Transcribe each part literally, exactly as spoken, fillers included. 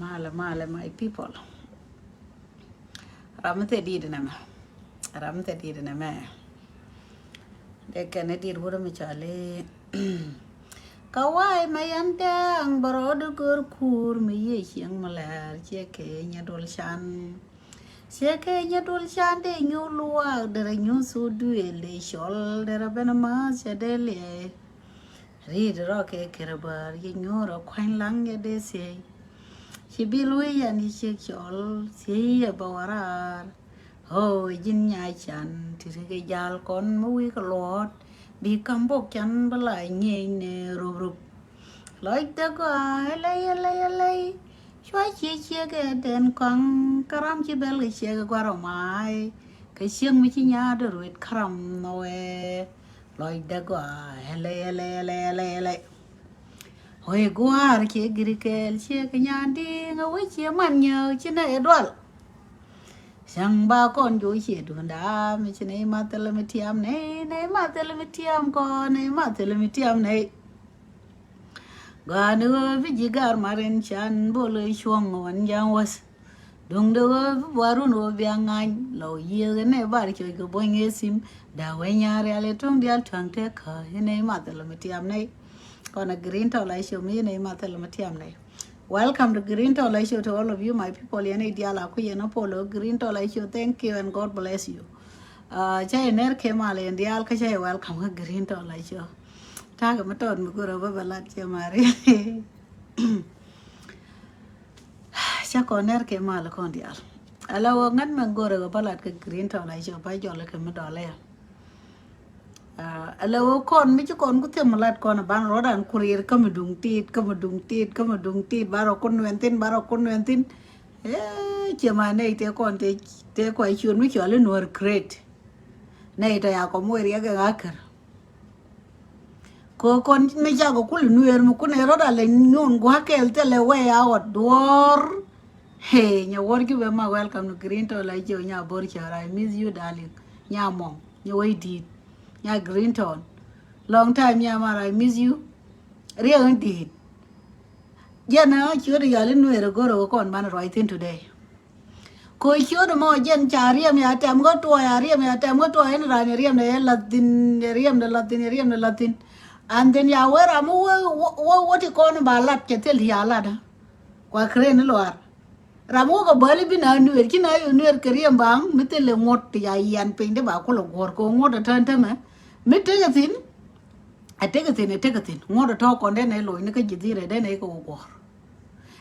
Malɛ, malɛ, my people. Ram mi thɛ dit nɛmɛ. Ram mi thɛ dit nɛmɛ. Dee kɛn ɛ dit wurɛ mi cɔli. Ka way ma yan dɛŋ bɛ rɔɔd gör kur mi yiëë cieŋ mi lɛɛr ciɛ kɛ nyɛ dol can. Ciɛ kɛ nyɛ dol can dee nyu luaak derɛ nyu thuk duëël dee cɔl derɛ ben ma cɛ dee liɛɛ. Ri̱i̱t rɔ kɛ kɛrɛ bäär yɛ nyuur ɔ kuany laŋ yɛ dee thiey. Ci bil wi̱i̱ yan yɛ ciek cɔl thiey yɛ bä wä raar. Ɣöö ji̱n nya can ti ri kɛ jal kɔn mi wi̱i̱ kɛ luɔ̱ɔ̱t bi kam bok can bä la nyieny nɛ rup rup. Lɔcdä gɔaa ɛlɛy ɛlɛy ɛlɛy. Cua ciek ciek ɛ den kɔaŋ kä ram ci bɛl kɛ ciek ɛ gua̱r ɔ ma̱a̱y. Kɛ ciek mi ci nyaat ruet kä ram nhɔwɛ. Lɔcdä gɔaa ɛlɛy ɛlɛy ɛlɛy ɛlɛy ɛlɛy. Ɣöö i̱ gua̱a̱r ciɛ giri kɛɛl ciɛ kɛ nyan di̱i̱ŋ ɛ wec ciɛ man nyääk ci nɛ ɛ dual. Cäŋ ba kɔn jo̱o̱c ciɛ duunda mi ci nɛ i̱ mathil mi tiam nɛ nɛ i̱ mathil mi tiam kɔn nɛ i̱ mathil mi tiam nɛ. Gɔaa ni ɣöö bi ji̱ gaar marin can bol ɣöö cuɔ̱ŋ ɣän ja̱ŋ wäth. Duŋdɛ ɣöö bi buarun ɣöö bia ŋany lɔ yiëëk inɛ bar coc kɛ buɔ̱ny ŋee thim. Da̱k wee nyaar rial i̱ tuŋ diaal tua̱ŋ tëë kä inɛ i̱ mathil mi tiam nɛy. Kɔn a Green Tɔ la show mi inɛ i̱ mathil mi tiam nɛy. Welcome to Green Tɔ la show to all of you my people. Yɛn i̱ diaal a ku yɛn a polo Green Tɔ la show, thank you and God bless you. Cä yɛ ner kɛ mal yɛn diaal kä cä yɛ welcome kä Green Tɔ la show. Ta̱a̱ kɛ mi tɔt mi gurɛ bä bɛ lat cɛ mari. Cä kɔn nɛr kɛ mal kɔn diaal. Ala wä ŋän mɛ go̱rɛ wä bä lat kɛ Green Tɔ la cɛ bä jɔl kɛ mi dɔl ya. Ala wä kɔn mi ci kɔn ku thiam lat kɔn ban rɔdan kurir kä mi duŋ tit kä mi duŋ tit kä mi duŋ tit ba rɔ kun wen thin ba rɔ kun wen thin. Cɛ ma nɛy tɛ kɔn tɛ kɔn ciun mi cɔl in wär kret. Nɛy tɔ ya kɔ moc riɛk kɛ ɣa̱ kär. Kɔ kɔn mi cakɔ kul nueer mi kun ɛ rɔt alɛ nyuun gua̱a̱k kɛɛl thilɛ wɛy a ɣɔt duɔ̱ɔ̱r. Hey, nyɛ wuɔr Jubɛ ma, welcome to Green Tɔ la jiö nya bo̱r cär. I miss you darling. Nya mɔŋ, nya wec di̱i̱t. Nya Green Tɔ. Long time nya mar, I miss you. Riɛk in di̱i̱t. Jɛn a ciöt yal in nueer ɛ go̱r ɛ wä kɔn man ruac thin today. Kɔ ciöt mɔ jɛn ca riɛm ya tɛm kä tuɔɔy a riɛm ya tɛm kä tuɔɔy in raan ya riɛm dɛ ya lath thin ya riɛm dɛ lath thin ya riɛm dɛ lath thin. And then ya wee ram wä wä wä ti kɔn ba lat cɛ thil ti ya lat. Kua kren ni luaar. Ram wä kɛ bäli bi na nueer ci na yɔ nueer kɛ riɛm baŋ mi thil ɛ ŋuɔ̱t ti ya yian piny di ba kulɛ guɔ̱r kɛ ŋuɔ̱t ɛ tän tämɛ. Mi tekɛ thin. Ɛ tekɛ thin ɛ tekɛ thin ŋuɔ̱t ɛ tɔ̱ kɔn den ɛ loc ni kä ji̱ dhirɛ den ɛ kɛ wä guɔ̱r.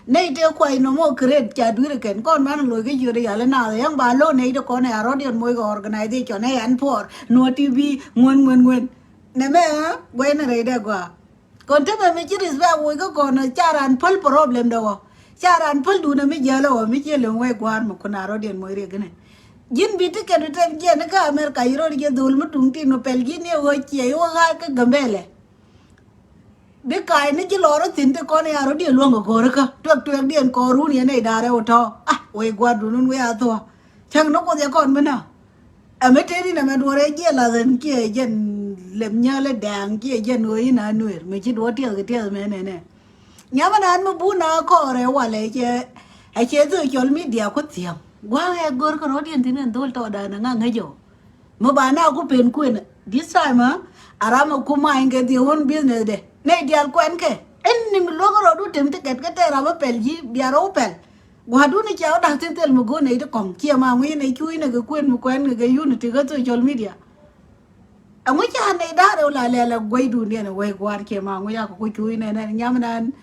Nɛy tëë kuay nɔmɔ kret ca dui̱r kɛn kɔn man loc kä ciöt yal inath yäŋ ba lo̱ nɛy ti kɔn ɛ a rɔ̱diɛn moc kɛ organization ɛ ɛn puɔr nuɔ T V ŋuän ŋuän ŋuän. Nɛmɛ guɛy ni rɛy dɛ gɔaa. Kɔn temɛ mi ci respect woc kä kɔn ca ran päl problem dɛ wä. Ca ran päl duun ɛ mi jäl ɛ wä mi ciɛ leŋ wec gua̱a̱r mi kun a rɔ̱diɛn moc riɛk inɛ. Ji̱n bi ti kɛn bi tɛm jiɛn ni kä America yi rɔ̱diɛn dhol mi tuŋ tin mi pɛl ji̱n ni ɛ wä ciɛ yi wä ɣa̱a̱ kä Gambɛlɛ. Bi ka̱a̱c ni ji̱ lɔɔr ɔ thi̱n ti kɔn ya rɔ diɛn luäŋ kɛ ko̱r kä tuɛk tuɛk diɛn kɔɔr wun yɛn nɛy da̱a̱r ɛ wä tɔ̱. Ah, wec gua̱a̱r duun wun wec a thuɔ̱. Cäŋ ni kuoth yɛ kɔn mi na. Ɛmɛ tëëdi nɛmɛ duɔ̱ɔ̱r ɛ jiɛn lath ɛn kiɛ jɛn lɛp nyäl ɛ dɛɛŋ kiɛ jɛn ɣöö in a nueer mi ci duɔ̱ɔ̱r tiɛth kɛ tiɛth mɛ nɛnɛ. Nyamɛ naan mi bun a kɔɔr ɛ walɛ cɛ ɛ cɛ social media ku thiäŋ. Gua̱a̱k ɛ go̱r kä rɔ̱diɛn thi̱n ɛn dhol tɔɔdan ɛ ŋa̱ ŋäc ɔ. Mi ba na ku pen kuën this time a ram a ku many kɛ their own business dɛ. Nɛy diaal kuɛn kɛ ɛn ni mi luäk rɔɔdu tem ti kɛt kä tɛ ram a pɛl ji̱ bia rɔw pɛl. Gua̱dun i̱ cia wä da̱k thin thil mi go̱o̱n nɛy ti kɔ̱ŋ ciɛ ma ŋui̱ nɛy cuuc nɛ kɛ kuën mi kuɛn kɛ kɛ unity kä social media. Ɛŋu ca nɛy da̱r rɛw la lɛl ɛ gua̱cdun diɛn ɛ wec gua̱a̱r ciɛ ma ŋui̱ a kɛ ku cuuc nɛ nɛ nyam nan.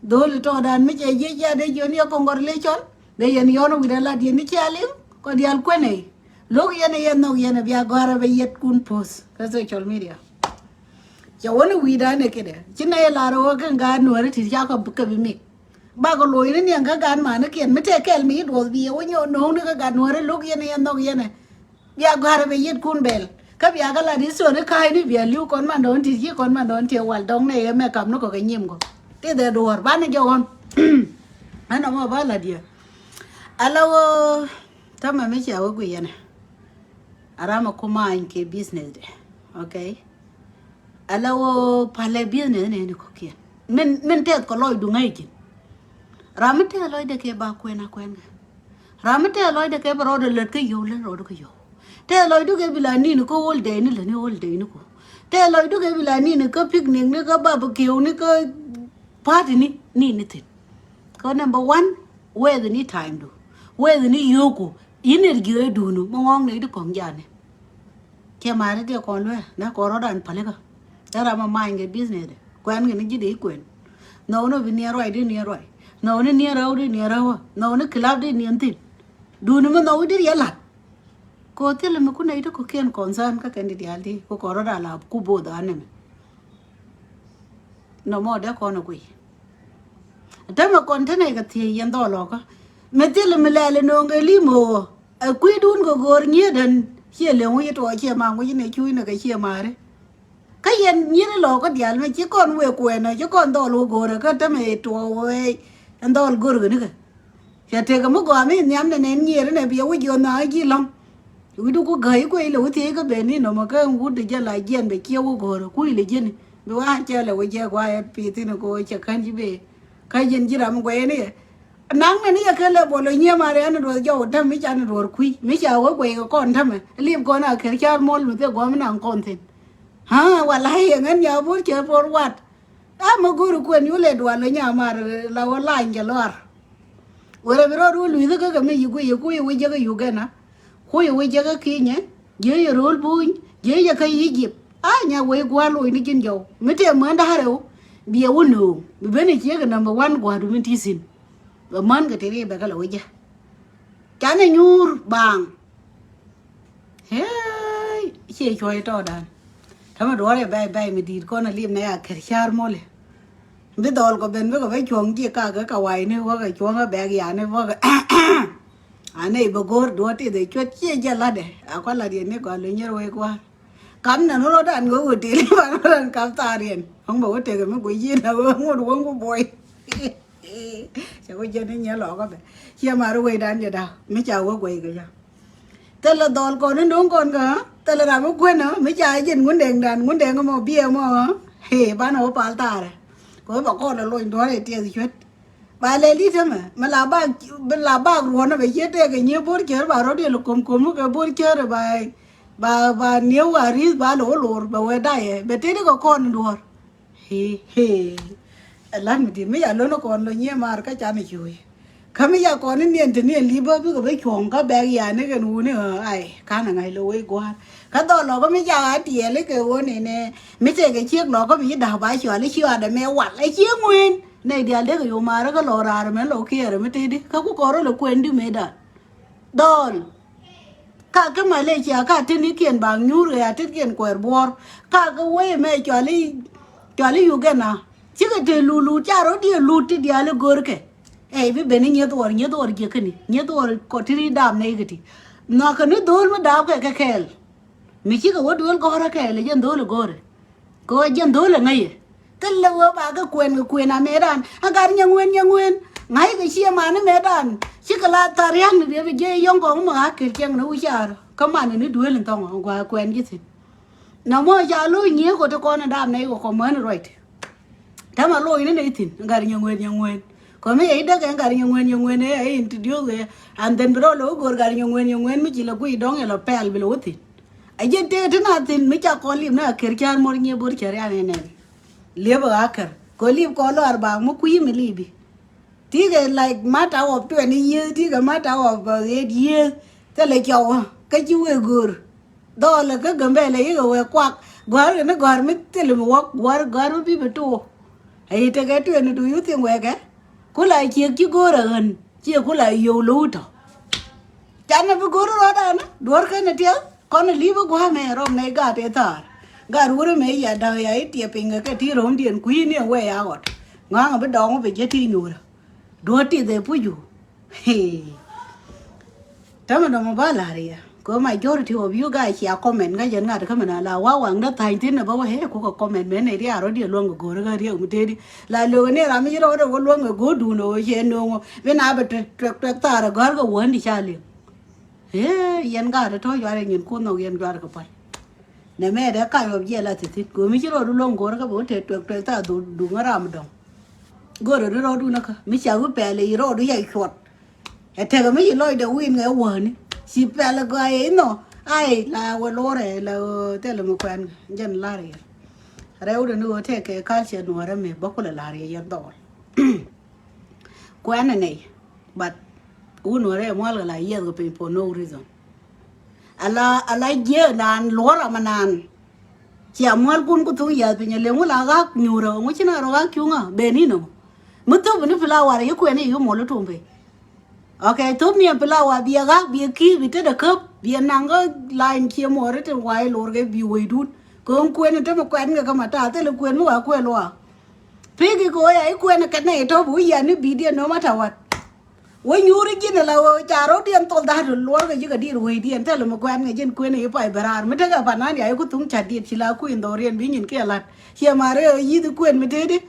Dholi tɔɔdan mi cɛ jiec ca dee jiɔn yɛ congratulation dee yɛn yɔn wi̱dɛ lat yɛn ni cia liŋ kɔ diaal kuën nɛy. Lo̱k yɛn ɛ yɛn nhɔk yɛn ɛ bia gɔ̱a̱r ɛ bɛ yɛt kun post kä social media. Cɛ wä ni wi̱i̱ da̱a̱n ɛ kedɛ ci nɛy lar ɛ wä kɛn gaat nuääri ti ca kɛ bi mik. Bakɛ lo̱c ni niɛŋ kä gaat manikiɛn mi tëë kɛl mi ci duɔth bi ɛ wä nyɔk no̱o̱ŋni kä gaat nuääri lo̱k yɛn ɛ yɛn nhɔk yɛn ɛ. Bia gɔ̱a̱r ɛ bɛ yɛt kun bɛl kä bia kɛ lat i̱ thoni ka̱a̱cni bia li̱w kɔn man dɔ̱ɔ̱n ti ci kɔn man dɔ̱ɔ̱n ti ɛ wal dɔ̱ŋ nɛ yɛ mɛ kap ni kɔ kɛ nyim kɔ. Tithɛ duɔ̱ɔ̱r banɛ jɛ ɣɔn. Ɛn ɔmɔ ba lat yɛ. Ala wä. Tamɛ mi cia wä gui yɛnɛ. A ram a kumany kɛ business dɛ. Okay. Ala wä palɛ business ni ni kɔkiɛn. Min, min tɛth kɔ lɔc duŋ a ikin. Ram mi tɛth lɔcdɛ kɛ ba kuɛn a kuɛn kɛ. Ram mi tɛth lɔcdɛ kɛ bɛ rɔɔdɛ lät kä yio̱w lät rɔɔdɛ kä yio̱w. Tɛth lɔcdu kɛ bi la ni̱n kä holiday ni lätni holiday ni ku. Tɛth lɔcdu kɛ bi la ni̱n kä picnic ni kä barbecue ni kä party ni ni̱n ni thi̱n. Kä number one, wɛth ni time du, wɛth ni yio̱w ku. Yini jiö dunu mi ŋɔŋ ni di kɔŋ jani. Cɛ mari diɛ kɔn luɛ na kɔn rɔdan palikä. Dara ma many kɛ business de kuɛn kɛ ni ji̱ de kuɛn. Nɔw ni bi niɛ ruay di niɛ ruay. Nɔw ni niɛ rɛw di niɛ rɛw. Nɔw ni club di niɛ thin. Duni mi nɔw di riɛ lat. Ko thil mi ku nɛy ti ko kiɛn concern kä kɛn di dial di ko kɔn rɔdan la ku both an ni mi. Nɔmɔ dee kɔn ɛ kuiy. Tämɛ kɔn te nɛy kɛ thiec yɛn dhɔl ɔkä. Mɛ thilɛ mi lɛl ɛ no̱o̱ŋ kɛ lim ɣöö ɛ kui̱dun kɛ go̱o̱r nyiet ɛn. Ciɛ leŋ wi̱c tuɔɔk ciɛ maŋ wi̱c nɛ cuc nɛ kɛ ciɛ ma̱a̱ri. Kä yɛn nyiet ilɔɔkä diaal mɛ ci kɔn wëë kuɛɛnä ci kɔn dhɔl wä go̱o̱rä kä tämɛ tuɔɔk wëë ɛn dhɔl go̱o̱rä kɛ nikɛ. Cɛ tëkɛ mi gɔaa mi nhiam nɛ nɛn nyier inɛ biɛ wi̱c yɔn nhaaŋ ji̱ lɔ̱ŋ. Wi̱cdu ku gäi kuec lɛ wä thiec kä ben ni nɔmɔ kä wut de jɛ la jiɛn bɛ ciɛ wä go̱o̱rä kui̱ lɛ ji̱ni. Bi wa cɛ lɛ wä jɛ gua yɛ pi̱i̱ thin ko cɛ kän ji̱ bee. Kä ji̱n ji̱ ram guɛy ni yɛ. Naŋ nɛ ni yɛ kɛ lɛ bol lɔ nyiɛ ma rɛn ni duɔth jɔw däm mi ca ni duɔr kui̱ mi ca wä guɛy kɛ kɔn tämɛ. Lip kɔn a kɛr car mɔl mi thek guam naŋ kɔn thin. Ha wala yɛ ŋän nya bur cɛ bor wat. A mi go̱o̱ri kuɛn yu lɛ dual lɔ nyamar la wä lany jɛ lɔar. Wërɛ bi rɔɔd wä luithi kä kɛ mi yi guiy yi kuiy wä jek kä Uganda. Kuiy wä jek kä Kenya. Jiɛ yɛ ro̱o̱l buny jiɛ yɛ kä Egypt. A nya wee gua̱a̱r loc ni ji̱n jɔw mi tëë män da̱rɛ wä. Biɛ wä nööŋ bi ben i̱ ciek kɛ number one gua̱a̱r du mi ti thi̱n. Bɛ män kɛ ti ri bɛ kä lɛ wä jɛ. Canɛ nyuur baaŋ. Hee, ciɛ cuɔ̱c tɔɔdan. Tämɛ duɔ̱ɔ̱r yɛ bɛy bɛy mi di̱i̱t kɔn a li̱em nɛ a kɛr ca̱r mɔlɛ. Bi dhɔl kɔ ben bikɔ bä cuɔ̱ŋ jiɛ kakä ka wa̱i̱ni wäkɛ cuɔ̱ŋ a bɛk yani wäkɛ. A nɛy bä go̱o̱r duɔ̱ɔ̱r tith ɛ cuɔ̱t ciɛ jɛ la̱tdɛ a kɔ la̱t yɛn ni gɔal luny yɛr wee gua̱a̱r. Kam nɛn rɔ̱dan ŋä wä tëël i̱ ban rɔ̱dan kam thaar yɛn. Ɣän bä wä tekɛ mi guic yiëë na wä ŋot wä ŋu buɔy. Cɛ wä jɛn i̱ nyɛ lɔɔkä bɛ ciɛ mar wecdan jɛ da̱k mi ca wä guɛy kɛ jɛ. Thilɛ dhɔl kɔn in do̱ŋ kɔn kä thilɛ ram mi kuenä mi ca jin ŋundɛŋdan ŋundɛŋ mɔ biɛ mɔ. Hee banɛ wä pal thaarɛ. Kɛ wä ba kɔn lɛ lony duɔ̱ɔ̱r ɛ tiɛth cuet. Ba lɛ li̱t tämɛ mi la bak mi la bak ruɔ̱n bɛ ciet tɛk kɛ nyiee bo̱r cär ba rɔ̱diɛl kom kom kɛ bo̱r cär ba ba ba nieu a ri̱th ba lo̱r lo̱r bɛ wee dayɛ bɛ tëëdi kɛ kɔn in duɔ̱ɔ̱r. Hee hee. Ɛ la̱t mi di̱t mi ca lo̱n kɔn lɔ nyiee maar kä can i̱ cuuc. Kä mi ca kɔn i̱ niɛn te niɛn li̱p bä bikɛ bä cuɔ̱ŋ kä bɛk yani kɛn wuni ɣä ay ka̱n aŋa̱c lɔ wec gua̱a̱r. Kä dhɔl lɔkä mi ca ɣä tiɛɛl i̱ kɛ ɣöö nɛnɛ mi tëëkɛ ciek lɔkä mi ci da̱k ba cual i̱ ci ɣä dɛ mɛ wal ɛ ciek ŋueen. Nɛy diaal dee kɛ yo̱o̱ maar kä lɔ raar mɛ lɔ kiɛɛr mi tëëdi kä ku kɔn rɔ lɛ kuɛn di mëëdan. Dhɔl. Ka kä Malaysia ka tinikiɛn ba nyuur kɛ a tetkiɛn kuɛɛr buɔ̱ɔ̱r. Ka kä wec mɛ cuali cuali Uganda. Cikɛ te lut lut ca rɔ diɛ lut ti diaal i̱ görkɛ. Ɛ i̱ bi ben i̱ nyieth ɣɔr nyieth ɣɔr jiɛ käni nyieth ɣɔr kɔ ti ri dam nɛy kä ti. Nhɔakä ni dho̱o̱l mi daapkɛ kɛ kɛɛl. Mi cikɛ wä duel gɔ̱rä kɛɛl i̱ jɛn dho̱o̱l i̱ görɛ. Kɛ ɣöö jiɛn dho̱o̱l ɛ ŋäcɛ. Thilɛ ɣöö ba kɛ kuɛn kɛ kuɛn amɛɛdan a gat nyɛ ŋuɛn nyɛ ŋuɛn. Ŋa̱ckɛ ciɛ mani mɛɛdan cikɛ la thar ria̱ŋni riɛp i̱ jiɛ yɔ̱ŋ kɔŋ mi ɣa̱k kɛl cɛŋ ni wi̱caar kä mani ni duëël in thɔŋ ɔ gua̱a̱ kuɛn ji̱ thi̱n. Nɔmɔ ca lo̱c nyiee kɔ ti kɔn in dam nɛy kɔ kɔ män ruac ti. Täämɛ lo̱c ni nɛy thi̱n gat nyɛ ŋuɛn nyɛ ŋuɛn. Kɔ mi yɛ i̱ däk ɛn gat nyɛ ŋuɛn nyɛ ŋuɛn ɛ introduce kɛ. And then bi rɔ lo̱c go̱r gat nyɛ ŋuɛn nyɛ ŋuɛn mi ci lɛ guic dɔ̱ŋ yɛ lɔ pɛl bi lɛ wä thi̱n. A jiɛn tëë ti na thi̱n mi ca kɔn lip ni a ker cär muɔr nyiee bo̱r cär yan ɛnɛn. Liep a ɣä ker kɔ lip kɔn lɔar bak mi kui̱ mi lipi. Tikɛ like matter of twenty years tikɛ matter of eight years. Thilɛ cɔw kä ci wëë go̱o̱r. Dhɔlɛ kä Gambɛlɛ yikɛ wëë kuak gua̱a̱r kɛ ni gɔ̱a̱r mi thilɛ mi wäk gua̱a̱r gua̱a̱r mi bi bi tuɔ. Ɛ yi tekɛ twenty two yu thiŋ wɛɛkɛ. Ku la ciek ci go̱o̱r ɛ ɣän ciɛ ku la yio̱w lo̱w tɔ. Canɛ bi go̱r rɔɔdan duɔ̱r kɛn ɛ tiɛth kɔn ɛ li̱p ɛ gua̱a̱mɛ rɔm nɛ gat ɛ thaar. Gat wurɛ mɛ ya da̱ŋ ya i̱ tiɛ piny kɛ kɛ ti ro̱o̱ŋdiɛn kui̱ni ɛ wee ya ɣɔt. Ŋa̱a̱ŋ bi dɔɔŋ bi jɛ ti nyuurä. Duɔ̱r tith ɛ puc yu. Tämɛ dɔmɔ ba la̱r yɛ kɛ majority of you guys cia comment kä jɛn ŋa̱t kä mɛn a la wa waŋdä tha̱a̱ny thi̱n ɛ bä wä hɛ kukɛ comment mɛn ɛ riaar rɔ diɛ luäŋ kɛ go̱o̱r kä riek mi tëëdi. La lökɛ ni ram mi ci rɔɔdɛ wä luäŋ kɛ go̱o̱r duun ɛ wä ciɛ nööŋ wä bi na bɛ tuɛk tuɛk thaar ɛ gɔ̱a̱r kɛ wändi ca liŋ. Ee yɛn gaat tɔ̱ juarɛ nyin kun nhɔk yɛn juarɛ kɛ pal. Nɛ mɛ dee kac wä jiɛ la thi̱thi̱t kɛ mi ci rɔɔdu luäŋ go̱o̱r kä bɛ wä tëë tuɛk tuɛk thaar dhuk ŋä ram dɔ̱ŋ. Go̱rɛ ni rɔɔdu näkä mi ca wi̱i̱ pɛl i̱ rɔɔdu yɛ cuɔt. Ɛ tekɛ mi ci lɔcdɛ wi̱i̱n ŋɛ wäni ci pɛl gɔaa yɛ inɔ. Ai la wä lorɛ la thilɛ mi kuɛn jɛn lar yɛ. Rɛwdɛ ni ɣöö tekɛ culture nuɔrɛ mi bä kulɛ lar yɛ yɛn dhɔɔl. Kuɛn ɛ nɛy. But wun wä rɛ mual kɛ la yiɛth kɛ piny for no reason. Ala ala jiɛ nan luɔr ama nan. Cia mual kun ku thuk yiɛth piny a leŋ wä la ɣak nyuurä ŋu ci na rɔ ɣak cuŋä ben inɔ. Mi thop ni flower yi kuɛn yi mol tum piny. Ok, thop ni flower biɛ ɣak biɛ ki bi tet a köp biɛ naŋ kä line cie mɔri tin wai lor kɛ bi wei dun. Kɛ ŋu kuɛn te mi kuɛn kɛ kä ma ta thil kuɛn mi wa kuɛn luak. Piki ko ya ikuɛn kɛ nɛ itɔ bu yan ni bi diɛ no matter what. Wä nyuuri ji̱n la wä ca rɔ diɛn thol dhat luɔr kɛ ji̱ kɛ diet wei diɛn thɛl mi kuɛn kɛ ji̱n kuɛn i̱ pay bɛ raar mi tekɛ panan ya iku thuŋ ca diet ci la kuin dhɔriɛn bi nyin kiɛ lat. Ciɛ ma rɛ yithi kuɛn mi tedi.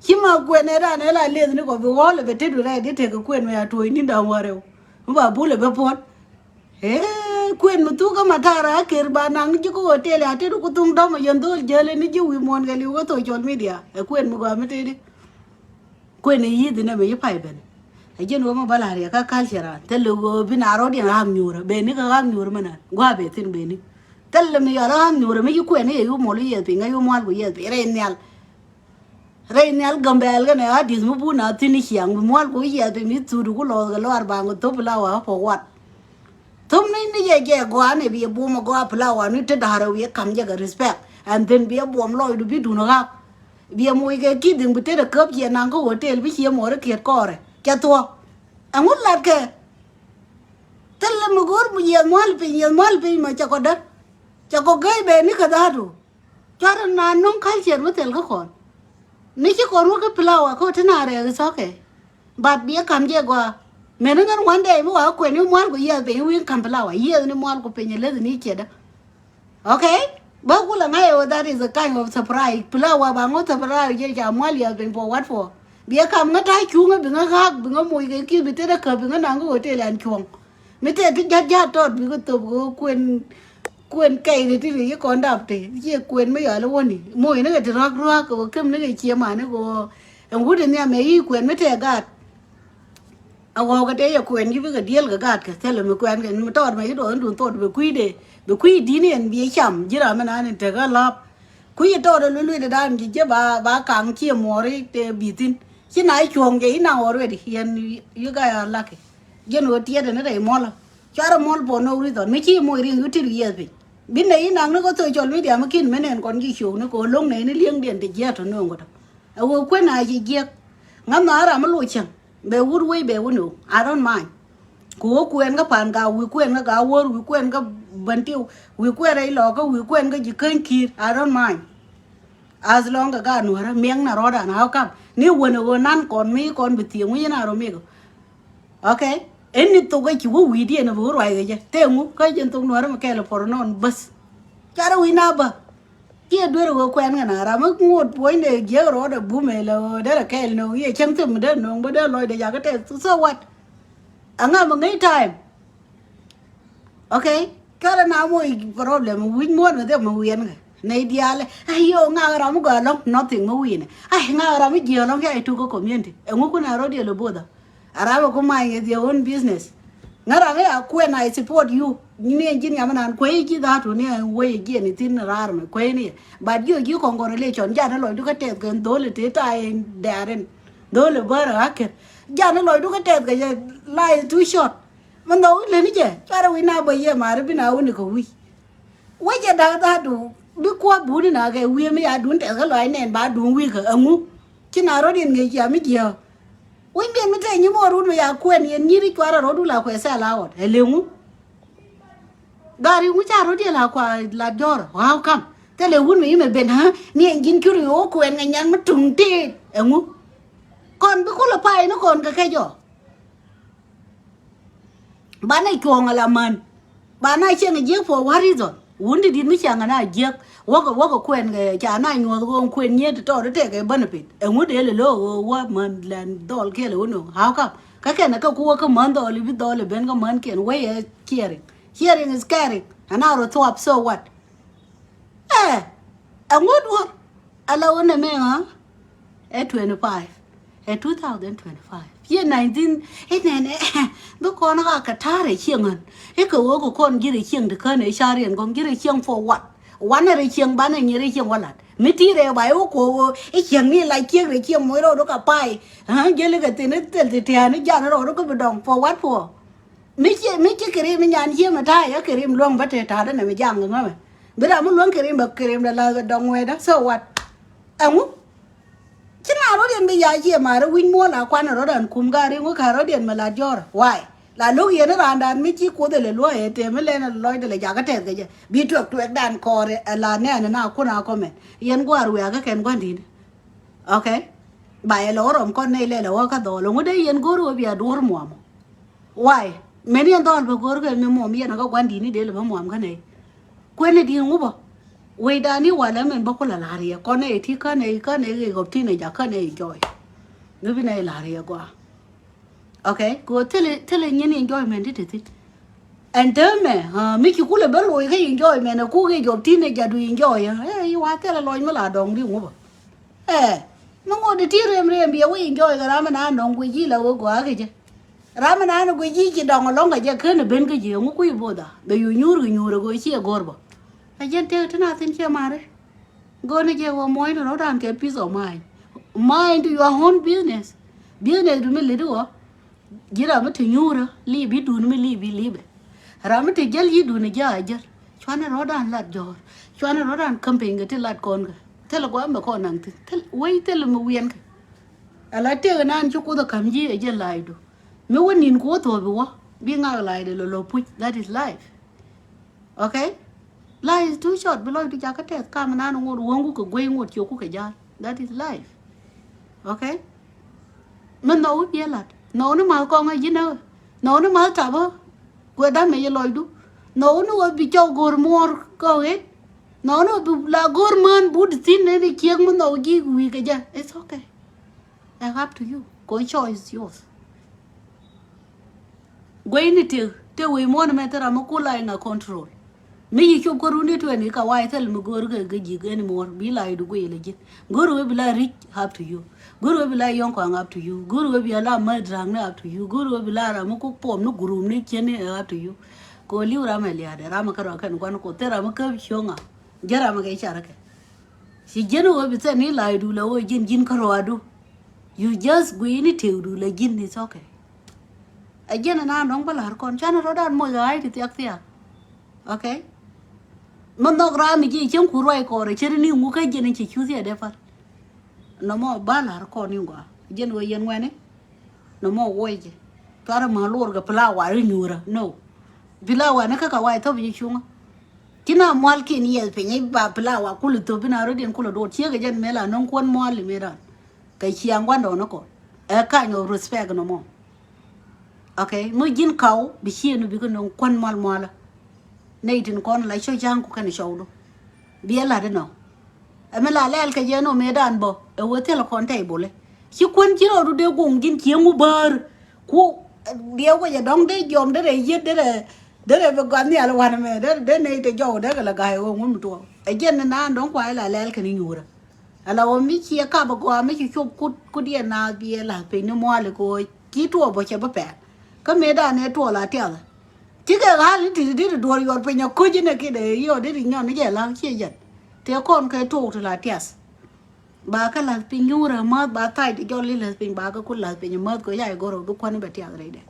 Ci ma kuɛn ɛ dan ɛ la leth ni kɔ bi wɔl ɛ bɛ tedu rɛ di tekɛ kuɛn mi a tuɔy ni da̱ŋ wä rɛw. Mi ba bul ɛ bɛ puɔn. Ee kuën mi thuk kä matara a ker ba naŋ ji̱ kä hotel a tet ku thuŋ dɔm a yɛn dhol jäl ni ji̱ wi̱i̱ muɔ̱ɔ̱n kɛ li̱w kä social media. Ɛ kuën mi gɔaa mi teti. Kuën i̱ yi̱th inɛ mi yi pay ben. Ɛ ji̱n wä mi bä la̱r yɛ kä culture an thil i̱ ɣöö bi na rɔ̱diɛn ɣa̱a̱k nyuurä ben ni kä ɣa̱a̱k nyuurä mi nan gua̱a̱ ben thi̱n ben ni. Thil mi yɔl ɣa̱a̱k nyuurä mi yi kuën i̱ yɛ yu muɔl i̱ yɛth piny kä yu mual ku yɛth piny rɛy nhial. Rɛy nhial Gambɛl kɛnɛ Adith mi bun a thi̱n i̱ ciaŋ bi mual ku i̱ yɛth piny mi thut ku lɔth kɛ lɔar baŋ kɛ thop flower kä for what. Thop ni ni jɛ jɛ gɔaa ni bi buɔm a gɔaa flower ni te da̱rɛ wi̱i̱ kam jɛ kɛ respect. And then bi a buɔm lɔcdu bi dun ɣak. Bi a moc kɛ ki̱di̱ŋ bi te dɛ käp ciɛ naŋ kä hotel bi ciɛ muɔri kiɛt kɔɔrɛ cɛ thuɔ̱k. Ɛŋu lat kɛ thil mi go̱o̱r mi yɛth mual piny yɛth mual piny ma cɛ kɔ däk. Cɛ kɔ gäi bɛ ni kɛ dha̱a̱du. Cuarɛ na no̱ŋ culture mi thil kä kɔn. Ni ci kɔn wä kä flower kä ti na rɛɛ is okay. But bi ɛ kam jɛ gɔaa. Mɛn ni ŋän one day mi wa kuɛn ni mual ku yiɛth piny wi̱i̱ kam flower yiɛth ni mual ku piny leth ni ciɛdä. Okay. Bä kulɛ ŋa̱c ɛ wä that is a kind of surprise. Flower ba ŋɔ surprise jɛ ca mual yiɛth piny for what for. Bi ɛ kam ŋä ta̱a̱ cuŋä bi ŋä ɣa̱a̱k bi ŋä moc kɛ ki̱th bi tetdä käp bi ŋä naŋ kä hotel an cuɔ̱ŋ. Mi tëë ti ja̱t ja̱t tɔt bikɛ thop kɛ kuën. Kuën kɛy ni ti ri yi kɔn dap ti ciɛ kuën mi yɔl iwäni moc ni kɛ ti ruak ruak kɛ wä kem ni kɛ ciɛ mani kɛ wä. Ɛn wut in nhiam ɛ yi kuën mi tëë gaat. A ɣɔw kɛ tëë yɛ kuën yi bikɛ diɛl kɛ gaat kɛ thilɛ mi kuɛn kɛ mi tɔt mɛ yi duɔth in dun thot bɛ kui̱ de bɛ kui̱ di̱n in bi cam ji̱ ram mi nan in tek a lap. Kui̱ yi tɔt a luet luet dan ji̱ jɛ ba ba kaŋ ciɛ muɔri tëë bi thin ci na cuɔ̱ŋ jɛ yi na already yɛn. You guys are lucky. Jɛn ɣöö tiɛɛt ɛn rɛy muɔlä. Cuarɛ muɔl for no reason mi ci moc riŋ yu tit wiɛth piny. Bi nɛ yi naŋ ni kä social media mi kin mi nɛn kɔn ji̱ show ni kɛ ɣöö lo̱ŋ nɛy ni li̱eŋdiɛn ti jiɛɛt tɔ no̱o̱ŋ kä tɔ. Ɛ ɣöö kuën a ci jiɛk. Ŋa̱th na ram mi loc cäŋ bɛ wut wec bɛ wun ɣöö I don't mind. Kɛ ɣöö kuɛn kä pa̱a̱n ka wi̱i̱ kuɛn kä ka wäär wi̱i̱ kuɛn kä bäntiw wi̱i̱ kuɛn rɛy lɔɔkä wi̱i̱ kuɛn kä ji̱ käny ki̱i̱r I don't mind. As long kɛ ka nuäärä miɛŋ na rɔɔdan how come ni wän ɛ ɣöö nan kɔn mi kɔn bi thieŋ wi̱c in a rɔ mikɛ. Okay. Ɛn ni thok ɛ ci wä wi̱i̱diɛn ɛ bi wä ruac kɛ jɛ tëë ŋu kä jɛn thok nuɔ̱ɔ̱rä mi kɛɛl ɛ pɔr nɔn bäth. Carɛ wi̱i̱ na bä. Ciɛ duer ɛ ɣöö kuɛn kɛ na ram mi ŋot puɔ̱nydɛ jiäk rɔɔdɛ bumɛ lɛ ɣöö derɛ kɛɛl nööŋ yiëë cäŋ thim mi dee nööŋ bä dee lɔcdɛ jakä tɛth so what. Aŋa mi ŋäc time. Okay. Kɛlɛ na moc problem wi̱c muɔ̱ɔ̱n mi dhia mi wiɛn kɛ nɛy diaalɛ. Ay yo ŋak ram mi gɔaa lɔ̱ŋ nothing mi wi̱nɛ. Ay ŋak ram mi jiääk lɔ̱ŋ kɛ ay tuk kä community ɛŋu kun a rɔ̱diɛl ɛ both a. A ram ɛ ku mac kɛ their own business. Ŋä ram ɛ a kuɛn I support you. Ni ɛn ji̱n yam inan kuey ji̱ dhatu ni ɛn wee jiɛn ithin raar mɛ kuey ni. But jiö ji̱ congratulation janɛ lɔcdu kä tɛth kɛn dholi ti ta in dɛɛrin. Dholi bärɛ ɣa̱kɛn. Janɛ lɔcdu kä tɛth kɛ jɛ life too short. Mɛ nhɔk wi̱c leni jɛ cuarɛ wi̱c na bä yɛ mari bi na wuni kɛ wi̱c. Wecɛ da̱k dhatu bi kua̱ buni na kɛ wi̱i̱ mi ya dun tɛth kä lɔac nɛn ba dun wi̱i̱ kɛ ɛŋu. Ci na rɔ̱t in ŋi̱i̱c ya mi jiääk. Wi̱c miɛn mi tɛɛ nyi muɔɔr wut mi ya kuɛn yɛn nyiri cuarɛ rɔ̱t wula kuɛ sɛl awɔt ɛ leŋu. Gari ŋu ca rɔ̱t yɛ la kua la jɔr how come. Thilɛ wut mi yi mɛ ben ha ni ɛn ji̱n curi ɣöö kuɛn kɛ nyan mi tuŋ tëët ɛŋu. Kɔn bi kulɛ pay ni kɔn kɛ kɛ jɔ. Banɛ cuɔ̱ɔ̱ŋ ala män. Banɛ cieŋ a jiäk for what reason? Wun ti di̱t mi ciaŋ ana jiäk. Wäkɛ wäkɛ kuɛn kɛ ca na nyuɔ̱th ɣöö kuɛn nyiet ti tɔɔt ti tɛk kɛ benefit. Ɛŋu dee lɛ lo̱o̱ ɣöö wä män lɛn dhɔl kiɛl ɛ wä no̱o̱ŋ how come? Kä kɛn ɛ kɛ ku wä kä män dhɔl i̱ bi dhɔl i̱ ben kä män kiɛn wä yɛ caring. Caring is caring. Ana rɔ thuɔp so what? Ɛ ɛŋu duɔ̱r? Ala wä nɛ mɛ ɣä? Ɛ twenty five. Ɛ two thousand twenty-five. Yɛ nineteen, ɛ nɛnɛ, bi kɔn ka kɛ ta̱a̱ rɛ cieŋ ɣän. Ɛ kɛ ɣöö kɛ kɔn ji̱ rɛ cieŋ ti kän ɛ ca̱r yɛn gɔ̱ŋ ji̱ rɛ cieŋ for what? Wanɛ rɛ cieŋ banɛ nyɛ rɛ cieŋ wä lat. Mi ti rɛ ba i̱ wä ko̱o̱k ɣöö i̱ cieŋ ni la cieŋ rɛ cieŋ moc rɔɔdu ka pay. Jäli kɛ thin i̱ thil ti ti̱a̱n i̱ jan rɔɔdu kä bi dɔŋ for what for? Mi ci, mi ci kɛ rim i̱ nyan cieŋ mi ta̱a̱ i̱ kɛ rim luäŋ bä te ta̱a̱dä nɛ mi jaŋ ŋämɛ. Bi ram mi luäŋ kɛ rim bä kɛ rim dɛ la dɔŋ wɛɛdä. So what? Ɛŋu? Ci na rɔ̱diɛn bi ya ciɛ marä wi̱c muɔ̱ɔ̱l a kuan rɔ̱dan kum gari ŋu ka rɔ̱diɛn mi la jɔr. Why? La lo̱k yɛn raan dan mi ci kuoth ilɛ luɔ̱c ɛ tëë mi lɛn lɔcdɛ lɛ jakä tɛth kɛ jɛ. Bi tuɛk tuɛkdan kɔɔr ɛ la nɛɛn na kun a kɔmɛn. Yɛn gua̱a̱r wiakä kɛn gua̱n di̱n. Okay? Ba yɛ lɛ wä rɔm kɔn nɛy lɛ lɛ wä kä dhɔl. Ŋu dee yɛn go̱r wä bia duɔ̱r muɔmɔ. Why? Mɛn yɛn dhɔl bä go̱r kɛ mi muɔm yɛn kä gua̱n di̱n ni dee lɛ bä muɔm kä nɛy. Kuɛn ni di̱i̱t ŋupä. Wecdan i̱ walɛ mɛn bä kulɛ la̱r yɛ kɔn ɛ ti kän ɛ kän ɛ ɣɔp tin ɛ jak kän ɛ jɔɔy. Ŋä bi nɛ la̱r yɛ gɔaa. Okay, kɛ ɣöö thilɛ thilɛ nyin enjoyment ti te thi̱n. Ɛn täämɛ mi ci kulɛ bä loc kä enjoyment ɛ kuk ɛ jɔɔp tin ɛ jadu enjoy ɛ i̱ wa thilɛ lɔc mi la dɔŋ di ŋupä. Ɛ mi ŋot ti ti rem rem biɛ wä enjoy kɛ ram mi na dɔŋ guic i̱ la wä gɔaa kɛ jɛ. Ram mi na ni guic i̱ ci dɔŋ ɛlɔ̱ŋ kɛ jɛ ken ɛ ben kä ji̱ ŋu kui̱ both a bɛ yu nyuur kɛ nyuur ɛ go̱o̱r ci ɛ go̱r bä. Ɛ jɛn tëk ti na thi̱n ciɛ mari. Go̱o̱r ni jɛ wä muɔ̱ɔ̱ny ni rɔ̱dan kɛ peace of mind. Mind to your own business. Business du mi lidi wä. Ji̱ ram mi te nyuurä li̱i̱p i̱ dun mi li̱i̱p i̱ li̱i̱pɛ. Ram mi te jäl i̱ dun i̱ jäl a jäl. Cuanɛ rɔ̱dan lat jɔ̱ɔ̱r. Cuanɛ rɔ̱dan campaign kɛ ti lat kɔn kɛ. Thilɛ gua̱a̱m bɛ kɔn naŋ thi̱n. Thil wec thilɛ mi wiɛn kɛ. Ala tëëk nan ci kuoth ɛ ka̱m ji̱ ɛ jɛ la̱a̱cdu. Mi wä ni̱n kuoth thuɔ̱ɔ̱p i̱ wä bi ŋak la̱a̱cdɛ lɔ lɔ puc. That is life. Okay? Life is too short. Bi lɔcdu jakä tɛth kam nan ŋot wäŋku kɛ guey ŋot ciöku kɛ ja̱a̱l. That is life. Okay? Mi nhɔw i̱ biɛ lat nhɔw ni ma̱th kɔŋ ɛ ji̱n ɛ nhɔw ni ma̱th tap ɛ. Kuɛ dam ɛ yɛ lɔcdu nhɔw ni wä bi cɔw go̱r muɔ̱ɔ̱r kɔŋ ɛ. Nhɔw ni wä bi la go̱r mään but thi̱n ni ni ciek mi nhɔw ji̱ wi̱i̱ kɛ jɛ. It's okay. Ɛ up to you. Kɔ choice is yours. Guey ni tëë tëë wec muɔ̱n mɛ thil ram mi kul la in a control. Mi yi cop kä run ni tuɛn i̱ ka wa̱i̱ thil mi go̱o̱r kɛ kɛ ji̱ gɛn muɔ̱r bi la idu guey lɛ ji̱n. Go̱o̱r wee bi la ri̱c up to you. Go̱o̱r wee bi la yɔ̱ŋ kɔaŋ up to you. Go̱o̱r wee bi la mät ra̱ŋ ni up to you. Go̱o̱r wee bi la ram mi kuk puɔm ni gurum ni cien ni up to you. Kɛ wä li̱w ram ɛ lia̱a̱dɛ ram mi kä rɔ kɛn gua̱n kuoth thil ram mi kä cio̱ŋ a. Jɛ ram mi kɛ carɛ kɛ. Ci ji̱n wä bi thɛn ni la idu la wä ji̱n ji̱n kä rɔadu. You just gui̱i̱ni tëëkdu la ji̱n, it's okay. Ɛ ji̱n ɛn a nɔŋ bä la̱r kɔn canɛ rɔ̱dan moc ɣa̱a̱c ti thiak thiak. Okay. Mi nhɔk ram mi ji̱ cieŋ ku ruac kɔɔr ɛ ceri ni ŋu kä ji̱n ci cu thiɛ dee pal. Nɔmɔ ba la̱r kɔn ni gɔaa ji̱n wä yɛn ŋuɛni. Nɔmɔ wuɔc jɛ cuarɛ ma luɔr kɛ pla wari nyuurä no. Pla wani kä ka wac thop ji̱ cuŋä. Ci na mual kin yɛth piny i̱ ba pla wa kul thop in a rot in kul a dot ciek jɛn mel a nɔŋ kuɔn mual i̱ mel ran. Kɛ ciaŋ gua̱ndɔɔŋnikɔ. Ɛ kany ɔ respect nɔmɔ. Okay, mi ji̱n kaw bi ciëënu bikɛ nöŋ kuän mual mualä. Nɛy tin kɔn la cɔc ja̱a̱ŋku kɛnɛ cɔwdu. Biɛ la̱t inɔ. Ɛ mi la lɛɛl kɛ jɛ nɔ mëëdan bä ɛ wee thil kɔn tɛy bolɛ. Ci kuän ci rɔɔdu dee guɔ̱ŋ ji̱n cieŋ wu bäär. Ku diɛ wecɛ dɔ̱ŋ dee jɔm derɛ yiet derɛ derɛ bi gɔaa nhial wanɛ mɛ derɛ dee nɛy te jɔw derɛ kɛ la ga̱a̱c ɣöö ŋun mi tuɔɔk. Ɛ jɛn ni naan dɔ̱ŋ kuay la lɛɛl kɛn inyuurä. Ala wä mi ciɛ kap a gɔaa mi ci cop kut kut yɛ naath biɛ la̱th piny ni muali kɛ wä ci tuɔɔp bä cɛ bä pɛl. Kä mëëdan ɛ tuɔɔl a tiathä. Cikɛ ɣa̱l ni ti̱ti̱ di̱t duɔ̱ɔ̱r yuɔr piny a ko̱c inɛ kiɛ dee yɔɔd di̱t inyɔn ni jɛ la̱ŋ ciɛ jɛn. Tëë kɔn kɛ tuɔɔk ti la tiath. Ba kä la̱th piny nyuurä mäth ba thac ti jɔl i̱ la̱th piny ba kä kut la̱th piny mäth kɛ yay gɔrɔ bi kuäni bɛ tiath rɛydɛ.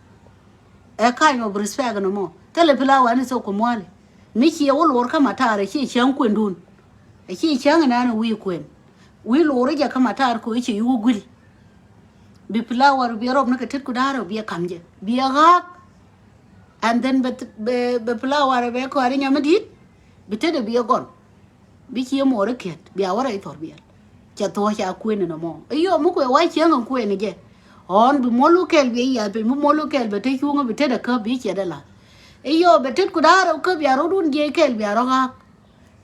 Ɛ kind of respect nɔmɔ. Thilɛ pila wani thok kɛ muali. Mi ciɛ wä luɔr kä matar ɛ ciɛ cäŋ kuendun. Ɛ ciɛ cäŋ inan wi̱i̱ kuen. Wi̱i̱ luɔr i̱ jɛ kä matar kɛ i̱ ciɛ i̱ wä guil. Bi pila wari biɛ rɔp ni kɛ tet ku da̱a̱r ɛ biɛ kam jɛ biɛ ɣaak. And then bɛ bɛ pila wari bɛ kɔari nyam i̱ di̱i̱t. Bi tet ɛ biɛ gɔn. Bi cië muɔɔri kiɛt bia wä rɛy thɔr biɛl. Cɛ thuɔ̱ɔ̱c ca kuëëni nɔmɔ i̱ yɔ mi kuɛ wa̱c cieŋ in kuëëni jɛ. Ɣɔn bi muɔl wä kɛl bia yiath piny bi muɔl wä kɛl bɛ te cuŋä bi tet akäp bi ciɛt ala. I̱ yɔ bɛ tet ku da̱a̱r rɛw käp bia rɔ̱dun jiɛc kɛl bia rɔ ɣa̱a̱k.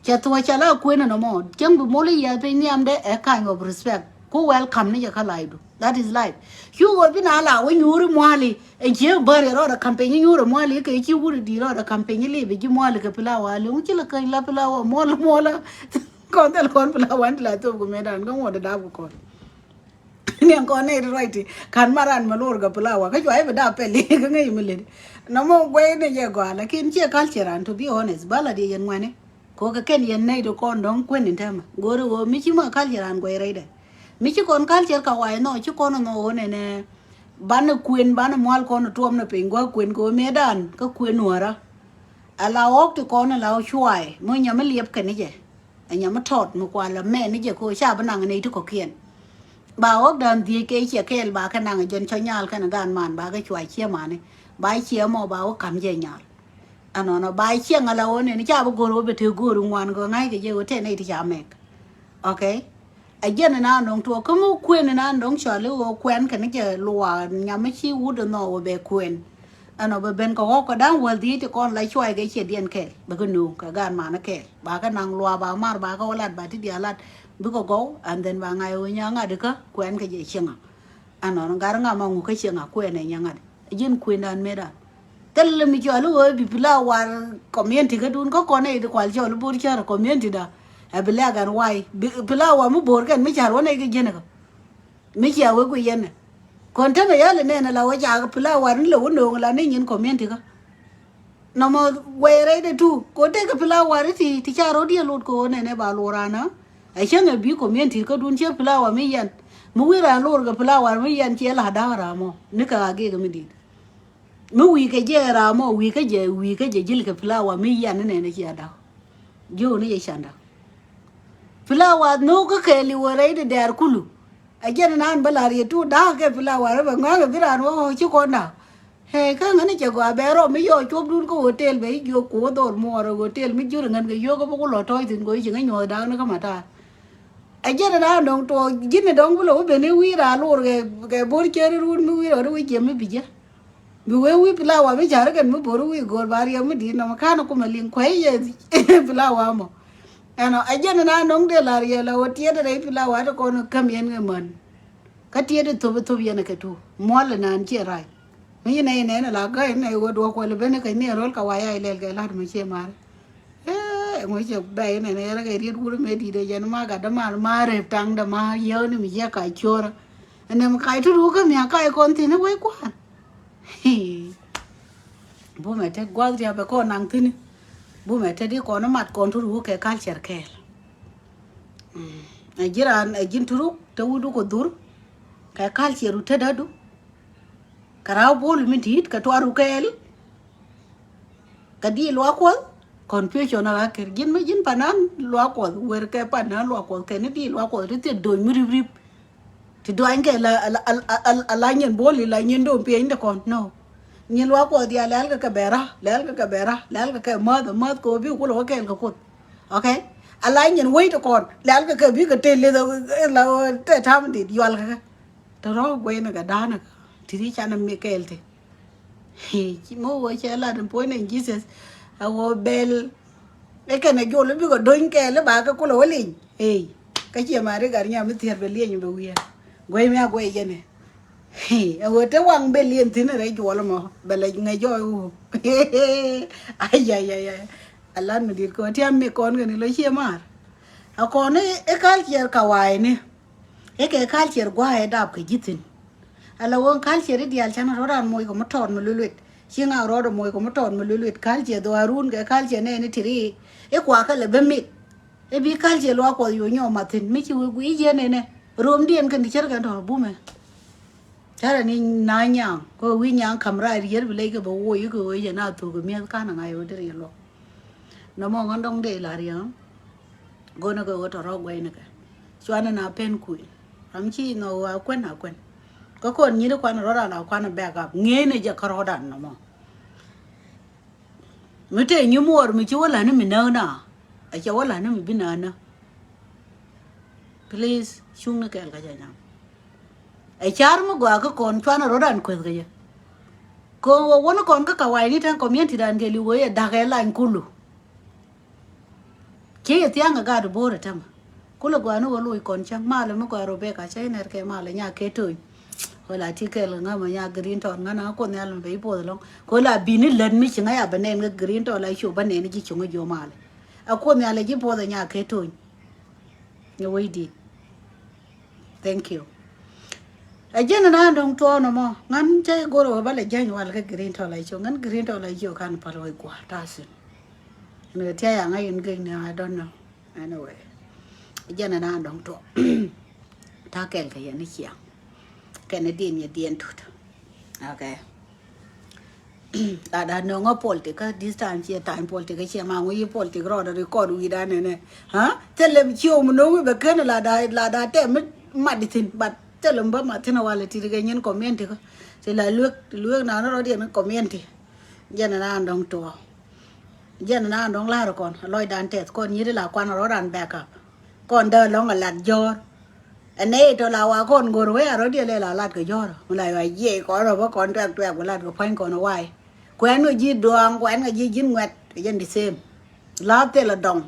Cɛ thuɔ̱ɔ̱c ca la kuëëni nɔmɔ cieŋ bi muɔl wä yiath piny nhiamdɛ ɛ kind of respect. Ku welcome ni jɛ kä lifedu. That is life. Cu ɣöö bi na la wä nyuuri muali. Ɛn ciek bäri rɔɔdɛ campaign inyuuri muali kɛ ci wuri di rɔɔdɛ campaign ili bi ji̱ muali kɛ pila wali ŋu ci la käny la pila wa muɔl muɔla. Kɔn thil kɔn pila wan ti la thop kɛ medan kä ŋuɔt dap kɛ kɔn. Ni ɛn kɔn nɛy ti ruac ti kan ma ran ma lor gɛ flower kä cua i̱ bi da pɛl i̱ kä ŋäc mi ledi. Nɔmɔ guɛy ni jɛ gɔaa, lakin ciɛ culture an, to be honest, ba la di yɛn ŋuɛni. Ko kɛ kɛn yɛn nɛy ti kɔn dɔ̱ŋ kuɛn in tɛmɛ go̱ri ɣöö mi ci ma culture an guɛy rɛydɛ. Mi ci kɔn culture ka wac nɔ ci kɔn nɔ ɣöö nɛnɛ banɛ kuën, banɛ mual kɔn tuɔm nɔ piny gua̱ kuën kɛ ɣöö mëëdan kä kuën nuäärä. Ala ɣɔk ti kɔn ala ɣɔk cuay mi nyam mi liɛp kɛn ni jɛ. Ɛ nyam mi tɔt mi kual la mɛn ni jɛ ko ca bi naŋ nɛy ti kɔkiɛn. Ba ɣɔk dan dhiec kɛ ciɛ kɛɛl ba kɛ naŋ jɛn cɔ nyal kɛn gan man ba kɛ cuay ciɛ mani. Ba ciɛ mɔ ba wä kam jɛ nyal. Anɔnɔ ba ciɛ ŋa la wä nɛn ca bi go̱r wä bɛ te go̱r ŋuan gɔ ŋa̱c kɛ jɛ wä tɛ nɛy ti ca mɛk. Okay. A jɛn ina nɔŋ tuɔ kä mi kuën ina nɔŋ cɔl i̱ wä kuɛn kɛn jɛ luaak nyam mi ci wut inɔ wä bɛ kuën. Ɛnɔ bɛ ben kɛ ɣɔk kɛ da̱ŋ wäl dhiec ti kɔn la cuay kɛ ciɛ diɛn kɛɛl bɛ kɛ no̱o̱ŋ kɛ gaat manä kɛɛl ba kɛ naŋ luaak ba mar ba kɛ wä lat ba ti diaal lat. Bikɛ gɔw and then ba ŋa̱c wä nyaŋ ŋa̱t ikä kuɛn kɛ jɛ cieŋa. Ɛnɔ gat ŋa ma ŋu kä cieŋa kuɛn ɛ nyaŋ ŋa̱t. Ji̱n kuëndan metdan. Thil mi cɔl i̱ ɣöö bi flower community kädun kä kɔn i̱ di kual cɔl i̱ bor cär community da. Ɛ bi lɛk ɛn why flower mi bor kɛn mi car wä nɛy kɛ ji̱n kä. Mi cia wek wi̱i̱ yɛn ɛ kɔn tɛmɛ yal inɛn ala wä ca flower ni lɛ wä no̱o̱ŋ la ni nyin community kä. Nɔmɔ wɛy rɛy de tu ko tekɛ flower ti ti ca rɔ diɛ lot ko nɛnɛ ba luɔr anä. Ɛ cäŋ ɛ bi community kädun cɛ flower mi yɛn mi wi̱i̱ ran lor kɛ flower mi yɛn ciɛ la da̱k ram mɔ ni kɛ a gek mi dit. Mi wi̱i̱ kɛ jɛ ram mɔ wi̱i̱ kɛ jɛ wi̱i̱ kɛ jɛ ji̱l kɛ flower mi yɛn ni nɛnɛ ciɛ da̱k. Ji̱ wä ni yɛ can da̱k. Flower nhok kä kɛɛli wä rɛy de dɛɛr kulu. A jɛn nan bä lar yɛ tu da̱k kɛ flower bɛ ŋa̱k ɛ bi ran wä ci kɔn da̱k. Hey, kä ŋäni cɛ gɔaa bɛ rɔ mi yɔ cuɔp dun kä hotel bɛ i̱ jiök kuɔ dhor muɔɔr hotel mi jur ŋän kɛ yio̱k kä bä ku lɔ tɔ̱ɔ̱c thi̱n go̱ i̱ ci ŋäc nyuɔ̱th da̱k ni kä matar. A jɛn na dɔ̱ŋ tuɔɔk ji̱n ni dɔ̱ŋ bi lɔ wä ben i̱ wi̱i̱ raal wor kɛ kɛ bo̱r ceri ruun mi wi̱i̱ rɔ di wi̱i̱ jiɛm mi bi jɛ. Bi wee wi̱i̱ pilawa mi ca̱ri kɛn mi bo̱r wi̱i̱ go̱o̱r ba riɛm mi di̱i̱t nɔmɔ ka̱n kum a liŋ kuɛy yɛ pilawa mɔ. Ɛnɔ a jɛn na dɔ̱ŋ dee la riɛl a wä tiɛt rɛy pilawa ti kɔn käm yɛn kɛ män. Kä tiet i̱ thop i̱ thop yɛn ɛ kɛ tu muɔl inan ciɛ rac. Mi ci nɛy nɛn ɛ la gäi nɛy wä duɔk kuɛl i̱ ben i̱ kɛ ni ɛ ro̱l kɛ wa yac lɛl kɛ la̱t mi ciɛ mar. Ee ŋuc cɛ bɛy nɛn ɛ yɛn ɛ kɛ riet wur mëë di̱t ɛ yɛn ma gat däman ma rep taŋ däma yäu ni mi ciɛ kac ciöörä. Ɛn nɛm kac tut wä kä mia̱k kac kɔn thi̱n i̱ wec kua̱n. Bumɛ te gua̱th riap ɛ kɔn naŋ thi̱n i̱ bumɛ te di kɔn i̱ mat kɔn tut wä kɛ culture kɛɛl. Ɛ ji̱n raan ɛ ji̱n turuk te wutdu kɛ dhur. Kɛ culture ru tetdädu. Kɛ ra̱w bol mi di̱i̱t kɛ tuaru kɛɛl. Kɛ di luak kuɔth confusion a ɣa̱ kɛr ji̱n mi ji̱n panan luak kuɔth wer kɛ panan luak kuɔth kɛ ni di luak kuɔth ti thiet do̱ny mi rip rip. Ti duany kɛ la la la la la nyin bol la nyin dom pieny de kɔn no. Nyin luak kuɔth dia lɛl kɛ kɛ bɛra lɛl kɛ kɛ bɛra lɛl kɛ kɛ mäth mäth kɛ bi kul wä kɛl kɛ kuth. Okay. Ala nyin wei de kɔn lɛl kɛ kɛ bi kɛ tel le la te tam dit yual kɛ. Te rɔ guey ni kɛ dan kɛ ti ri chan mi kɛl ti. Ci mi wä cɛ lat in puɔ̱ny in Jesus. A wä bɛl. Ɛ kɛn a jol i̱ bikɛ do̱ny kɛɛl i̱ ba kɛ kulɛ wä lieny. Ey. Kä ciɛ mari gat nyam i̱ thier bɛ lieny bɛ wiɛɛr. Guey mi a guey jɛn ɛ. Ɛ wä te waŋ bɛ lieny thi̱n rɛy juɔl mɔ bɛ lɛ ŋɛ jɔɔy wä. Ay ay ay ay. A lat mi di̱t kɔ tiam mi kɔn kɛn i̱ lɔ ciɛ mar. A kɔn i̱ kal ciɛɛr ka wa̱a̱ ini. I̱ kɛ culture gua̱a̱ ɛ dap kɛ ji̱ thi̱n. Ala wä culture i̱ diaal canɛ rɔ̱dan moc kɛ mi tɔɔt mi luet luet. Ci ŋa̱k rɔ̱dan moc kɛ mi tɔɔt mi luet luet culture dhɔaarun kɛ culture nɛɛni ti ri. I̱ kuakä lɛ ben mit. I̱ bi culture luaak kuɔth yo̱o̱ nyɔɔm ma thi̱n mi ci wee guiy jiɛn nɛnɛ. Romdiɛn kɛn ti cär kɛn tɔ̱ bumɛ. Carɛ ni na nyaŋ kɛ wi̱i̱ nyaŋ ka̱m raar yier bi lec kɛ bɛ woc i̱ kɛ wee jɛ na thuk kɛ mi̱eth ka̱n aŋa̱c wä deri luɔk. Nɔmɔ ŋɔn dɔ̱ŋ dee la riɛŋ. Go̱n kɛ ɣöö tɔ̱ rɔ̱ guɛy ni kɛ cuanɛ na pen kui̱. Ram ci nɔ ɣöö a kuɛn a kuɛn. Kä kɔn nyini kuan rɔ̱dan a kuan bɛk ap ŋi̱eec ni jɛ kä rɔ̱dan nɔmɔ. Mi tëë nyi muɔɔr mi ci wä la̱ni mi näk na. A cɛ wä la̱ni mi bi näk na. Please cuŋ ni kɛɛl kä jɛ nyaŋ. Ɛ car mi gɔaa kä kɔn cuanɛ rɔ̱dan kueth kä jɛ. Kɛ ɣöö wä wä ni kɔn kä kawaini tɛn community dan kɛ li wee ɛ da̱k ɛ lany kulu. Ci yɛ thia̱ŋ kɛ gaat bo̱o̱r ɛ tämɛ. Kulɛ gɔaa ni wä loc kɔn cäŋ malɛ mi gɔaa Rebecca cä inɛr kɛ malɛ nya kɛ to̱ny. Kula ti kɛl kɛ ŋämɛ nya green tɔt ŋän a kuoth nhial mi bɛ i̱ puɔth ɛlɔ̱ŋ. Kula bini lät mi ci ŋäc a bɛ nɛn kɛ green tɔt la i̱ cu bä nɛn i̱ ji̱ cuŋä jiɔ malɛ. A kuoth nhial i̱ ji̱ puɔth ɛ nya kɛ to̱ny. Ni wec di̱i̱t. Thank you. Ɛ jɛn na dɔŋ tuɔɔk nɔmɔ ŋän cɛ go̱r wä bä lɛ jɛny wal kä green tɔ la icio ŋän green tɔ la icio kan pal wä igua̱a̱ ta̱a̱ sin. Ni tia̱ yaŋ a in gek ni I don't know. Anyway, ɛ jɛn na dɔŋ tuɔɔk. Ta̱a̱ kɛl kɛ yɛn ni ciaŋ kɛn ni diɛn yɛ diɛn tut. Okay. La da no̱ŋä politik kä this time ciɛ time politik kä ciɛ ma ŋuyi politik rɔɔdɛ record wi̱i̱ da nɛnɛ. Ha? Thilɛ ciɛ wum no̱ŋ wi̱i̱ bɛ ken la da la da tɛ mi mat di thin but thilɛ mi bä mat thin a walɛ tit kɛ nyin community kä. Ci la luek luek na ni rɔɔd yɛn community. Jɛn na dɔŋ tuɔ. Jɛn na dɔŋ la̱r kɔn lɔc dan tɛth kɔn nyiri la kuan rɔɔd dan backup. Kɔn dee lɔŋ a lat jɔ̱ɔ̱r. Ɛn nɛ itɔ la wa kɔn go̱r wee a rɔ diɛl ɛ la lat kɛ jɔ̱ɔ̱r mi la yua jiɛc kɔn rɔ bä kɔn tuɛk tuɛk bi lat kɛ pua̱ny kɔn wa̱a̱. Kuɛn kɛ ji̱ dua̱a̱ŋ kuɛn kɛ ji̱ ji̱n ŋuɛt kɛ jɛn di them. La thil a dɔŋ.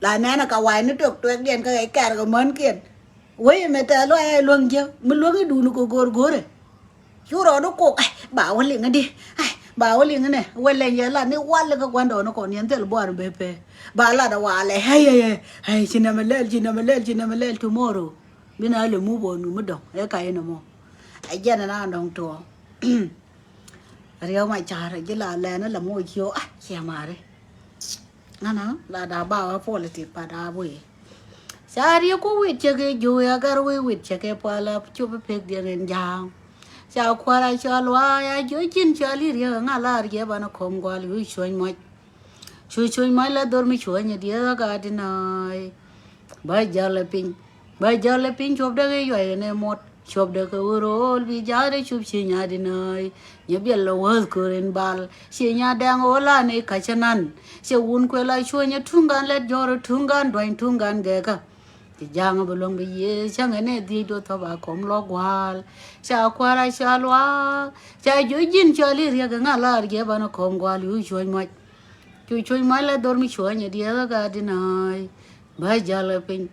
La nɛn a ka wa̱a̱ ni tuɛk tuɛk diɛn kä kɛ kɛr kɛ män kiɛn. Wee mɛ tɛ lua̱c ɛ luäŋ jiä mi luäŋ idun kɛ go̱r go̱rɛ. Cu rɔɔdu kok, ai, ba wä liŋ di, ai, ba wä liŋ nɛ wä lɛny yɛ lat ni wal kä gua̱ndɔɔn kɔn yɛn thil buar bɛ pɛ. Ba lat a walɛ, ai, ai, ai, ai, ci nɛmɛ lɛl, ci nɛmɛ lɛl, ci nɛmɛ lɛl tomorrow. Bi na lɛ mu bɔ nu mi dɔŋ ɛ ka in mɔ. Ɛ jɛn na dɔŋ tuɔ. Riɛw ma car ji̱ la lɛn la mu cio, ai, ciɛ mari. Ŋana la da ba wa politik pa da bui. Ca riek ku wit cɛ kɛ juya gar wi wit cɛ kɛ pala cup pek diɛn in ja̱a̱ŋ. Ca kuara ca lua ya juɛ jin ca li riek ŋa la riek ban kom gual yu cuɔny muɔc. Cu cuɔny muɔc la dhor mi cuɔny diɛ ga di nai. Ba jal piny. Ba jal piny cuɔp dek i yuay ne mot. Cuɔp dek i wurol bi jal de cup ci nya di nai. Nyɛ biɛl la wäth korin bal. Ci nya dɛŋ o la ne kac nan. Cɛ wun kuɛ la cuɔ̱ny ɛ tuŋ gan lɛt jɔr ɛ tuŋ gan duany tuŋ gan gɛkä. Ci ja̱a̱ŋ bi luäŋ bi yiëë cäŋ ɛ nɛ dhiec duɔth thɔp a kɔm lɔ gua̱a̱l. Ca kua̱r a ca luaak ca juɔc ji̱n cɔal i̱ riɛk ɛ ŋa̱ laar jiɛ banɛ kɔm gua̱a̱l yu cuɔ̱ny muac. Cu cuɔ̱ny muac la dhor mi cuɔ̱ny ɛ diɛɛk ɛ gat di na̱a̱c. Bä jäl ɛ piny.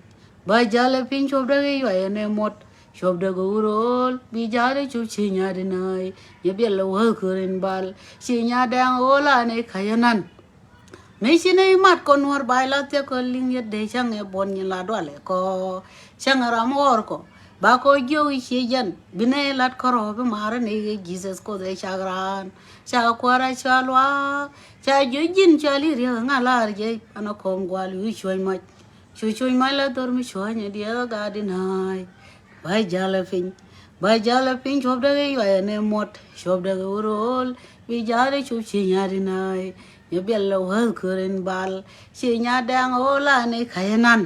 Bä jäl ɛ piny cuɔp däk i̱ yuay ɛ nɛ muɔt. Cuɔp däk ɛ wurol bi ja̱a̱l ɛ cup ci nya̱a̱ di na̱a̱c. Nyɛ biɛl ɛ wäth köör in bal ci nya̱a̱ dɛŋ ɣöö la nɛ ka̱c ɛ nan. Mi ci nɛ imat kɔ nuɔr ba ila thiek kɔ liŋ yet dee cäŋ ɛ buɔn nyin la dualɛ kɔ. Cäŋ ɛ ram ɣɔr kɔ ba kɔ jiök i̱ cie jɛn bi nɛ ilat kärɔ bi ma̱a̱r ɛ nɛ i̱ Jesus Koth ɛ cak raan. Ca kuäär a ca luaak ca jiö ji̱n ca li riek ŋa laar jɛ an ɛ kɔm gual wi̱i̱ cuɔ̱c mac. Cu cuc mac la dhor mi cuɔ̱ny ɛ diɛɛk ɛ gat di na̱a̱c. Ba jäl ɛ piny. Ba jäl ɛ piny cuɔp däk i̱ yuay ɛ nɛ muɔt cuɔp däk i̱ wurol. Bi ja̱a̱l ɛ cup ci nya̱a̱ di na̱a̱c. Nyɛ biɛl ɛ wäth köör in bal ci nya̱a̱ dɛŋ ɣöö la ni ka̱c ɛ nan.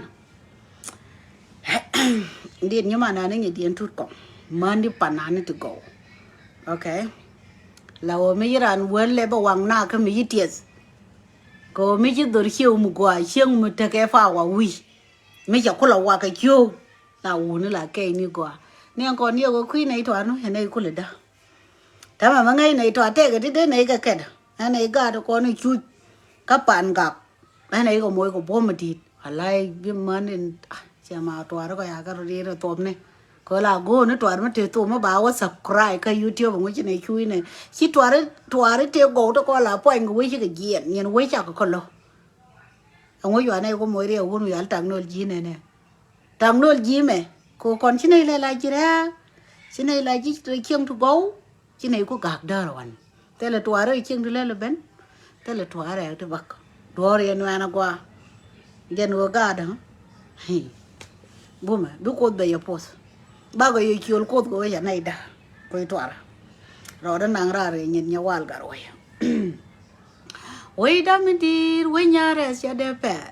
Diet nyuman ani ŋi̱ diɛn tut kɔŋ män di pan ani ti gɔw. Okay. La wä mi yi ran wä lɛ bä waŋ na kä mi yi tiɛth. Kɛ wä mi ci dhor ciew mi gɔaa cieŋ mi tekɛ pa wa wi̱i̱. Mi cɛ kulɛ wa kɛ cio̱o̱k la wuni la kɛy ni gɔaa. Ni ɛn kɔn yɛ wä kui̱ nɛy tuan wä ɛn nɛy kulɛ dä. Täämɛ mi ŋäc nɛy tuan tɛkɛ ti dee nɛy kɛ kɛt ɛn nɛy gaat kɔn i̱ cuc. Kä pan gak ɛn nɛy kɛ moc kɛ buɔ̱m mi di̱i̱t. Walay bi män in ah, cɛ ma tuaar kɔ ya kɛ rɔ riet ɛ thuɔpni. Kɛ la go̱o̱n ni tuaar mi te thuɔp mi ba wä subscribe kä YouTube ŋuci nɛ cuc nɛ ci tuaar tuaar te gɔw te kɔ la puany kɛ wec ci kɛ jiɛn yɛn wec cakɛ kɔ lɔ. Ɛŋu yuan ɛ kɔ moc riɛ wun wial technology nɛ nɛ. Technology mɛ kɛ kɔn ci nɛ ilɛ la ji̱ rɛɛ ci nɛ la ji̱ cieŋ ti gɔw. Ci nɛy ku gak däär wan thilɛ tuaarɛ cieŋ ti lɛl ben. Thilɛ tuaarɛ ti bak duɔɔr yɛ nuɛn agua. Jɛn wä gaadä. Bumɛ bi kuoth bɛ yɛ puɔth. Bakɔ yɛ ciöl kuoth kɛ wä yɛ nɛy da̱. Kui̱ tuaarɛ rɔɔdä naŋ raar yɛ nyin nyɛ wal gat wä yɛ. Wec dam mi di̱i̱r wec nya̱a̱ rɛɛth ca dee pɛɛl.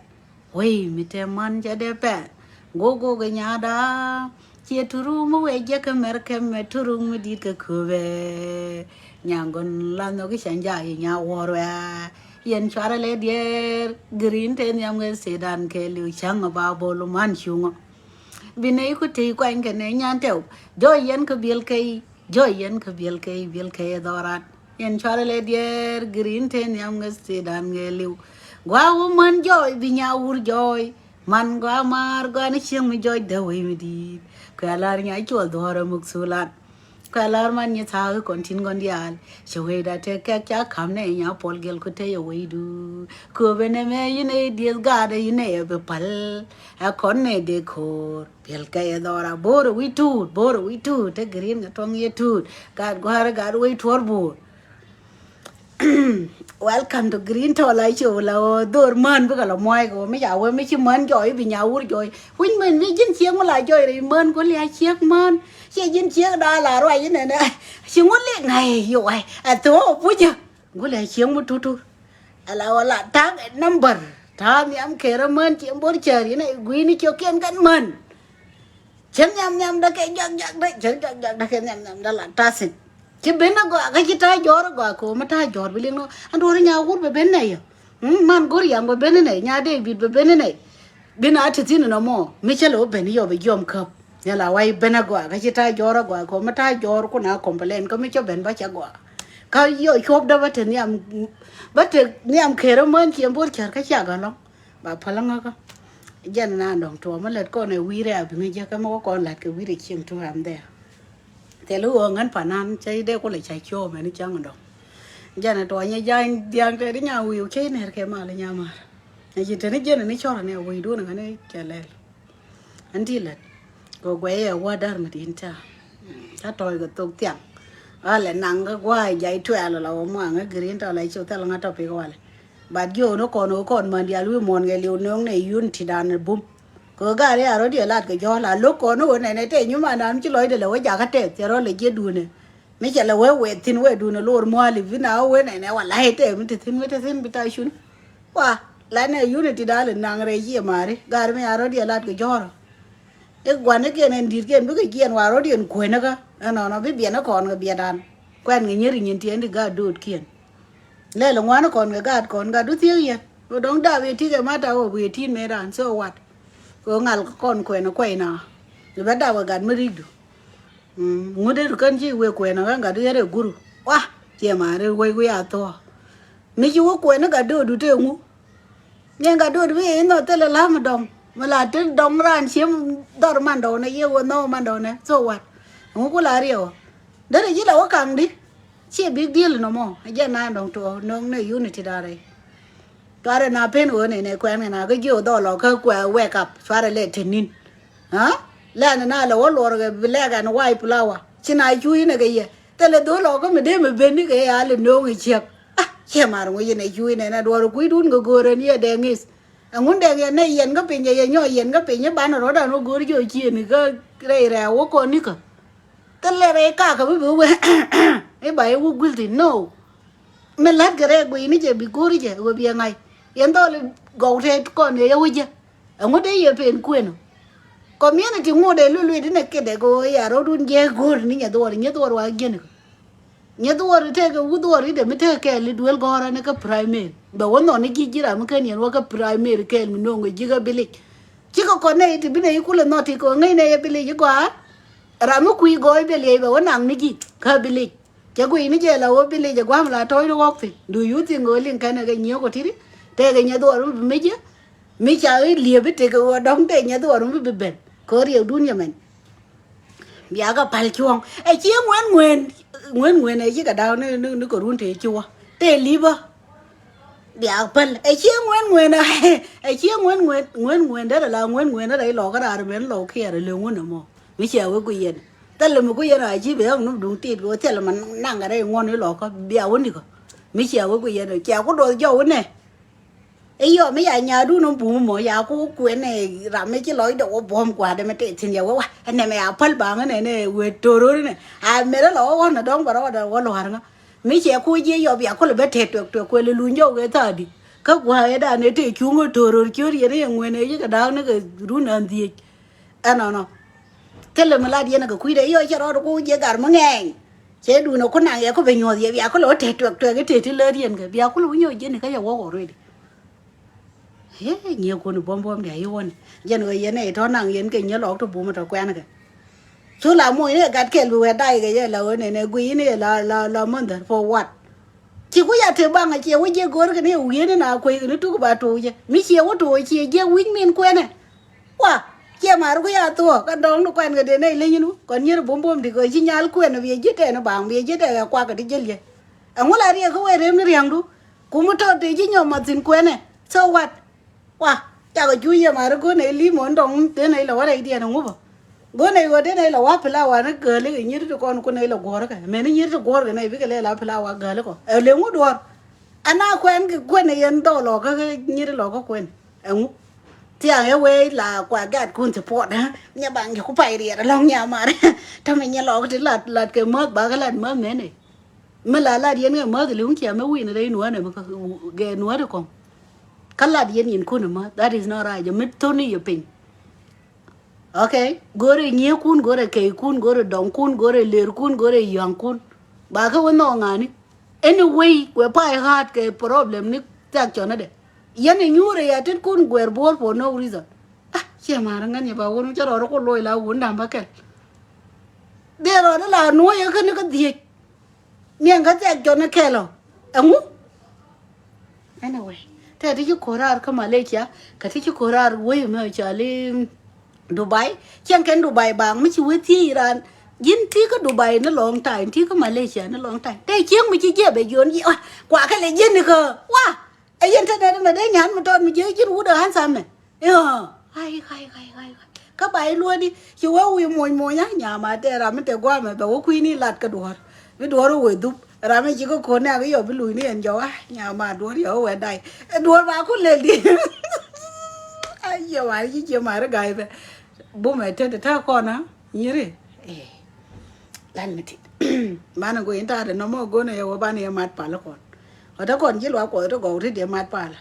Wec mi te man ca dee pɛɛl. Gogok ɛ nya̱a̱ da̱a̱ ciɛ turuk mi wec jɛ kä mɛr kɛmɛ turuk mi di̱i̱t kä köpɛ. Nyaŋ gɔn la nhɔk i̱ ca njaak i̱ nya̱a̱ wuɔ̱ɔ̱r wɛ̈ɛ̈. Yɛn cuarɛ lɛ diɛɛr grin te nhiam kɛ sedan kɛ liw ca̱ŋ ɛ ba bol man cuŋɔ. Bi nɛy ku tey kuany kɛ nɛ nyan tɛw jɔɔc yɛn kä biɛl kɛy. Jɔɔc yɛn kä biɛl kɛy biɛl kɛy ɛ dhɔran. Yɛn cuarɛ lɛ diɛɛr grin te nhiam ŋäth thidan ŋɛ liw. Gua̱a̱ wä män jɔɔc bi nya wur jɔɔc. Man gua̱a̱ maar gua̱a̱ ni cieŋ mi jɔɔc dee wec mi di̱i̱t. Kuɛ lar nya cuɔl dhuɔ̱ɔ̱r ɛ muk thulan. Kɛ lar man nyi thaak kɔn tin kɔn diaal. Cɛ wecda te kɛk ca ka̱m nɛ nya puɔl gɛl ku te yɛ wecdu. Kööbɛ nɛ mɛ yinɛ dieth gaatdɛ yinɛ yɛ bi päl. Ɛ kɔn nɛ dee ko̱o̱r piɛl kɛ yɛ dhɔra bo̱o̱r ɛ wi̱c tuut bo̱o̱r ɛ wi̱c tuut te green kɛ tuɔŋ yɛ tuut. Gaat gua̱a̱r gaat wec tuɔr bo̱o̱r. Welcome to Green Tɔ la show la ɣöö dhor män bikɛ la mua̱a̱c kɛ ɣöö mi ca wee mi ci män jɔɔc bi nya wur jɔɔc. Wi̱c män mi ji̱n ciek mi la jɔɔc rɛy män ku lia ciek män. Ciɛ ji̱n ciek daa la ruac inɛnɛ. Ci ŋun li ŋa̱c yo̱ wa̱c ɛ thok pucä. Ŋun lia ciek mi tutur. Ala wala ta̱a̱ number ta̱a̱ nhiam kɛɛrä män ciɛ bor cär inɛ gui̱ni ciökiɛn kɛn män. Cɛ nhiam nhiam dä kɛ jak jak dä cɛ jak jak dä kɛ nhiam nhiam dä la ta̱thi̱n. Ci ben a gɔaa kä ci ta̱a̱ jɔ̱ɔ̱r a gɔaa kɛ ɣöö mi ta̱a̱ jɔ̱ɔ̱r bi liŋ nɔ. An duɔ̱ɔ̱r nya wur bɛ ben nɛ yɛ. Mm, man go̱r yaŋ bɛ ben nɛ nya dee bit bɛ ben nɛ. Bin a ti thi̱n nɔ mɔ mi cä lɛ wä ben yɔ bɛ jiɔm käp. Yɛ la wa̱i̱ ben a gɔaa kä ci ta̱a̱ jɔ̱ɔ̱r a gɔaa kɛ ɣöö mi ta̱a̱ jɔ̱ɔ̱r kun a complain kä mi cä ben bä cɛ gɔaa. Kä yɔ cuɔp dä bä te nhiam bä te nhiam kɛɛrä män ciɛ bo̱r cär kä cia gä lɔ̱ŋ. Ba päl ŋäkä. Jɛn na dɔ̱ŋ tuɔɔk mi lät kɔn ɛ wi̱i̱rɛ a bi ŋäc jɛ kä mi wä kɔn la̱t kɛ wi̱i̱rɛ cieŋ tuɔɔk am dhɛɛ. Thil i̱ ɣöö ŋän panan cä i̱ dee kulɛ ca cuɔɔm ɛn i̱ cäŋ dɔ̱ŋ. Jɛn ɛ tuɔɔk nyɛ ja̱ny dhiaŋ tɛt i̱ nya wi̱i̱ cä i̱ nɛr kɛ mal i̱ nya mar. Ɛ ci teni jɛn ɛn i̱ cɔr ɛn ɛ wi̱i̱dun ɛ ŋän i̱ cɛ lɛl. Ɛn ti lät kɛ guɛy ɛ wä däär mi di̱i̱n ca. Ca tɔ̱ɔ̱c kɛ thok thiaŋ. Walɛ naŋ kä gua̱a̱c jay tuɛɛl la wä muaŋ ɛ green tɔ la ci thil ŋä tɔ pik walɛ. But jiö ni kɔn wä kɔn man dial wi̱i̱ muɔ̱n kɛ liw nöŋ nɛ yun ti dan ɛ bum. Kɛ ɣöö gaari a rɔ̱diɛ lat kɛ jɔ̱ɔ̱l a lo̱k kɔn wä nɛnɛ tɛ nyuman dan ci lɔcdɛ lɛ wä jakä tɛth cɛ rɔ̱ lɛ jiɛ duunɛ. Mi cɛ lɛ wee wee thi̱n wee duunɛ lo̱r mua̱a̱li bi na wä wee nɛnɛ wä la̱c tɛ mi te thi̱n mi te thi̱n bi ta cun. Wa la nɛ unity dal in naŋ rɛy ciɛ mari gar mi a rɔ̱diɛ lat kɛ jɔ̱ɔ̱rɔ. I̱ gua̱nikiɛn ɛn di̱tkiɛn bikɛ jiɛn wa rɔ̱diɛn kueenikä ɛnɔnɔ bi biɛn ikɔn kɛ biɛdan. Kuɛn kɛ nyeri nyin tiɛn ti gaat dootkiɛn. Lɛl ŋuan ikɔn kɛ gaat kɔn gat du thiek yɛn. Wä dɔ̱ŋ dap yɛ tikɛ mata wä wiee tit mëë ran so wat. Kɛ ŋal kɔn kuɛn kuɛy na. Bɛ dap kɛ gat mi rikdu. Ŋut dee du kän ci wee kuɛn kä gat du yɛn rɛ guru. Wa ciɛ mari wec wiaa thuɔɔ. Mi ci wä kuɛn ni gat doot du tëë ŋu. Niɛn gat doot bi i̱ nhɔk thilɛ la̱m dɔ̱ŋ mi la ti dɔ̱ŋ raan ciem dhɔr mandɔw nɛ yɛ wä nhɔk mandɔw nɛ so wat. Ŋu ku la riɛw. Derɛ ji̱ la wä kaŋ di. Ciɛ big deal nɔmɔ a jɛ na dɔ̱ŋ tuɔɔk nöŋ nɛ unity da̱rɛ. Cuarɛ na pen ɣöö nɛnɛ kuɛn kɛ na kä jiö dhɔl ɔ kä kuɛ wake up cuarɛ lɛ tenin. Lɛn na lɛ wä luɔr kɛ bi lɛk ɛn wa̱i̱ pulawa ci na cuuc nɛ kɛ yɛ. Thilɛ dhol ɔ kä mi dee mi ben ni kɛ ya lɛ no̱o̱ŋ i̱ ciɛk. Ah, ciɛ mar ŋuc yɛn ɛ cuuc nɛn ɛ duɔr kui̱dun kɛ go̱o̱r ɛn yɛ dɛŋ i̱th. Ɛŋun dɛŋ yɛn nɛ yɛn kä piny ɛ yɛ nyɔɔc yɛn kä piny i̱ banɛ rɔ̱dan wä go̱o̱r jiɔ ciëni kä rɛy rɛɛ wä kɔn nikä. Thilɛ rɛy kakä bi bi wee i̱ ba yɛ wä guilty no. Mi la̱t kɛ rɛɛ guiyni jɛ bi go̱o̱ri jɛ wee bi ɛ ŋa̱c yɛn dhɔl i̱ gɔw tɛt kɔn yɛ yɛ wä jɛ. Ɛŋu dee yɛ pen kuënɔ. Community ŋot dee luet luet inɛ kidɛ kɛ ɣöö ya rɔ̱dun jɛ go̱o̱r ni nyɛ dhuɔr nyɛ dhuɔr wa jiɛn kɛ. Nyɛ dhuɔr i̱ tekɛ wu dhuɔr i̱ dee mi tekɛ kɛɛl i̱ duel gɔ̱rä ni kä primary bɛ wä nhɔn i̱ ji̱ ji̱ ram mi ken yɛn wä kä primary kɛɛl mi no̱o̱ŋ i̱ ji̱ kä village. Cikɛ kɔn nɛ i̱ ti bi nɛ i̱ kulɛ nhɔt ti kɛ ɣöö ŋäc nɛ yɛ village i̱ gɔaa. Ram mi kui̱ gɔɔy bɛ liɛc bɛ wä naŋ ni ji̱ kä village. Cɛ guiy ni jɛ la wä bi lic ɛ gua̱a̱m la tɔ̱ɔ̱c ni ɣɔk thi̱n du yuth thi̱n kɛ ɣöö liŋ kɛn ɛ kɛ nyiee kɔ ti̱ti̱. Tëëkɛ nyɛ dhuɔr mi bi mi jiɛ mi ca i̱ liep i̱ tëëkɛ ɣöö dɔ̱ŋ tëë nyɛ dhuɔr mi bi ben kɛ ɣöö riɛkdun yɛ mɛn. Bia kɛ pal cuɔ̱ɔ̱ŋ ɛ cie ŋuɛn ŋuɛn ŋuɛn ŋuɛn ɛ ci kɛ da̱a̱k ni ni kɛ run tëë ci wä tëë li̱pä. Bia päl ɛ cie ŋuɛn ŋuɛn ɛ cie ŋuɛn ŋuɛn ŋuɛn ŋuɛn derɛ la ŋuɛn ŋuɛn derɛ ilɔk kä raar mɛn lɔk kiɛɛr ɛ lëŋun ɛmɔ. Mi ciɛ wek ku yɛn thilɛ mi ku yɛn a ci bɛ ɣäŋ nup duŋ tit kɛ wä thilɛ ma naŋ kɛ rɛy ŋuɔn ilɔk kä bia wä nikä. Mi ciɛ wek ku yɛn ciɛ ku duɔth jɔw inɛ. Iyɔ mi ya nyaadun in bum mɔ ya ku kuɛn ɛ ram mi ci lɔcdɛ wä buɔ̱m kua̱dɛ mi tëë thi̱n yɛ wä wa ɛnɛ mɛ ya päl baŋ inɛ nɛ wee to̱ro̱r inɛ. A mɛrɛ lɔ wä ɣɔn ɛ dɔ̱ŋ bɛ rɔɔdɛ wä lua̱r ŋä. Mi cɛ kuc jiɛ yɔp ya kulɛ bɛ tɛt tuɛk tuɛk kuɛ lɛ luny jɔw kɛ tha̱a̱di. Kä gua̱a̱ ëë dan ëë tëë cuŋ ɛ to̱ro̱r ciöt yɛn i̱ yɛ ŋuɛn ëë ci kɛ da̱a̱k ni kɛ run an dhieec. Ɛnɔnɔ. Thilɛ mi lat yɛn kɛ kui̱dɛ yɔ cɛ rɔɔd ku jiɛ gar mi ŋɛɛny. Cɛ duun ɛ ku naŋ yɛ ku bɛ nyuɔth yɛ bia kulɛ wä tɛt tuɛk tuɛk i̱ tëë ti lät yɛn kɛ bia kulɛ wä nyɔk jiɛn i̱ kä yɛ wä kɔ ruëëdi. Hee nyiee kun buɔ̱m buɔ̱m dia̱ i̱ wä ni jɛn ɣöö yɛn ɛ tɔ̱ naŋ yɛn kɛ nyiee lɔɔk ti bum ɛ tɔ̱ kuɛn kɛ. Cu la moc ni kɛ gat kɛl bi wɛt da̱a̱c kɛ yɛ la ɣöö nɛnɛ guiy ni kɛ la la la mother for what? Ci ku ya te baŋ a ciɛ wä jiɛ go̱o̱r kɛ ni ɛ wi̱i̱ni na kuec kɛ ni tuk ba to̱o̱c jɛ mi ciɛ wä to̱o̱c ciɛ jiɛ wi̱c min kuɛnɛ. Wa Ciɛ mar ku ya thuɔɔk kä dɔŋ ni kuɛn kɛ den nɛy leny nu kɔn nyier buɔm buɔm di kɛ ci nyal kuɛn bi ji̱ tɛn baŋ bi ji̱ tɛn kɛ kuak kɛ ti ji̱ liɛ. Ɛŋu la riɛk kä wee rem ni riaŋdu. Ku mi tɔt ti ji̱ nyɔm ma thin kuɛnɛ. So what? Wa cakɛ cu yɛ mar go̱n nɛy lim ɔn dɔŋ den nɛy la wä rɛy diɛn ɛŋu bä. Go̱n nɛy ɣöö den nɛy la wä pilawa ni gääli kɛ nyier ti kɔn ku nɛy la guɔ̱r kɛ mɛn ni nyier ti guɔ̱r kɛ nɛy bikɛ lɛ la pilawa gääli kɔ ɛ leŋu duɔ̱r. Ana kuɛn kɛ kuɛn ɛ yɛn dhɔk lɔ kä nyier lɔ kä kuɛn. Ɛŋu? Thiaŋ ɛ wee la kua gat kun ti puɔt ɛ nyɛ baŋ jɛ ku pay riɛt alɔŋ nyamar. Tɔmɛ nyɛ lɔk ti lat lat kɛ mäth bakä lat mäth mɛn ɛ. Mi la lat yɛn kɛ mäth liŋ cia mɛ wi̱n rɛy nuɔ̱ɔ̱n ɛ mi gɛ nuɔ̱ɔ̱n ɛ kɔŋ. Kä lat yɛn yɛn kun ɛ mäth that is not right jɛ mi thoni yɛ piny. Okay, go̱rɛ nyiekun, go̱rɛ kɛykun, go̱rɛ dɔŋkun, go̱rɛ lerkun, go̱rɛ yɔ̱ŋkun. Ba kä wä nhɔk ŋa̱ni. Anyway, kuɛ pay haat kɛ problem ni thiak cɔnä dɛ. Yɛn inyuurɛ ya tet kun guɛr buɔ̱ɔ̱r for no reason. Ah, ciɛ ma̱a̱r ŋän yɛ ba wun cä rɔɔd ku loc la wun da̱ŋ bä kɛl. Dee rɔɔd la nuɔ̱ɔ̱c yɛ kä ni kä dhiec. Niɛn kä thiak cɔnä kɛl ɔ. Ɛŋu? Anyway, tɛ ti ci ko̱raar kä Malaysia kɛ ti ci ko̱raar wei mɛ cɔali Dubai. Cieŋ kɛn Dubai baŋ mi ci wee thiec ran. Ji̱n ti kä Dubai ni long time, ti kä Malaysia ni long time. Tɛ cieŋ mi ci jiɛ bɛ jiɔn jiɛ wa kua kɛ lɛ jiɛ ni kä wa. Ɛ yɛn te nɛn mɛ dee nyan mi tɔɔt mi jiɛ ji̱n wut ɛ handsome mɛ. Ai ai ai ai. Kä ba iluɔ̱ni ci wee wi̱i̱ muɔ̱ny muɔ̱ny a nyama tɛ ram mi tɛ guamɛ bɛ wä kui̱ni lat kä duɔ̱ɔ̱r. Bi duɔ̱ɔ̱r wee dhup ram mi ci kä ko̱n nɛ̈k iɔ bi luc ni ɛn jɔw a nyama duɔ̱ɔ̱r yɔ wee dai. Duɔ̱ɔ̱r ba ku lel di. Ai yɛ wari ci cie mari gai bɛ. Bumɛ te te ta kɔn a nyiri. Lan mi tit. Banɛ go in ta̱a̱dɛ nɔmɔ gonɛ yɛ wä banɛ yɛ mat pal kɔn. Ɣä te kɔn ji̱ luak kuɔth te gɔw te diɛ mat pal.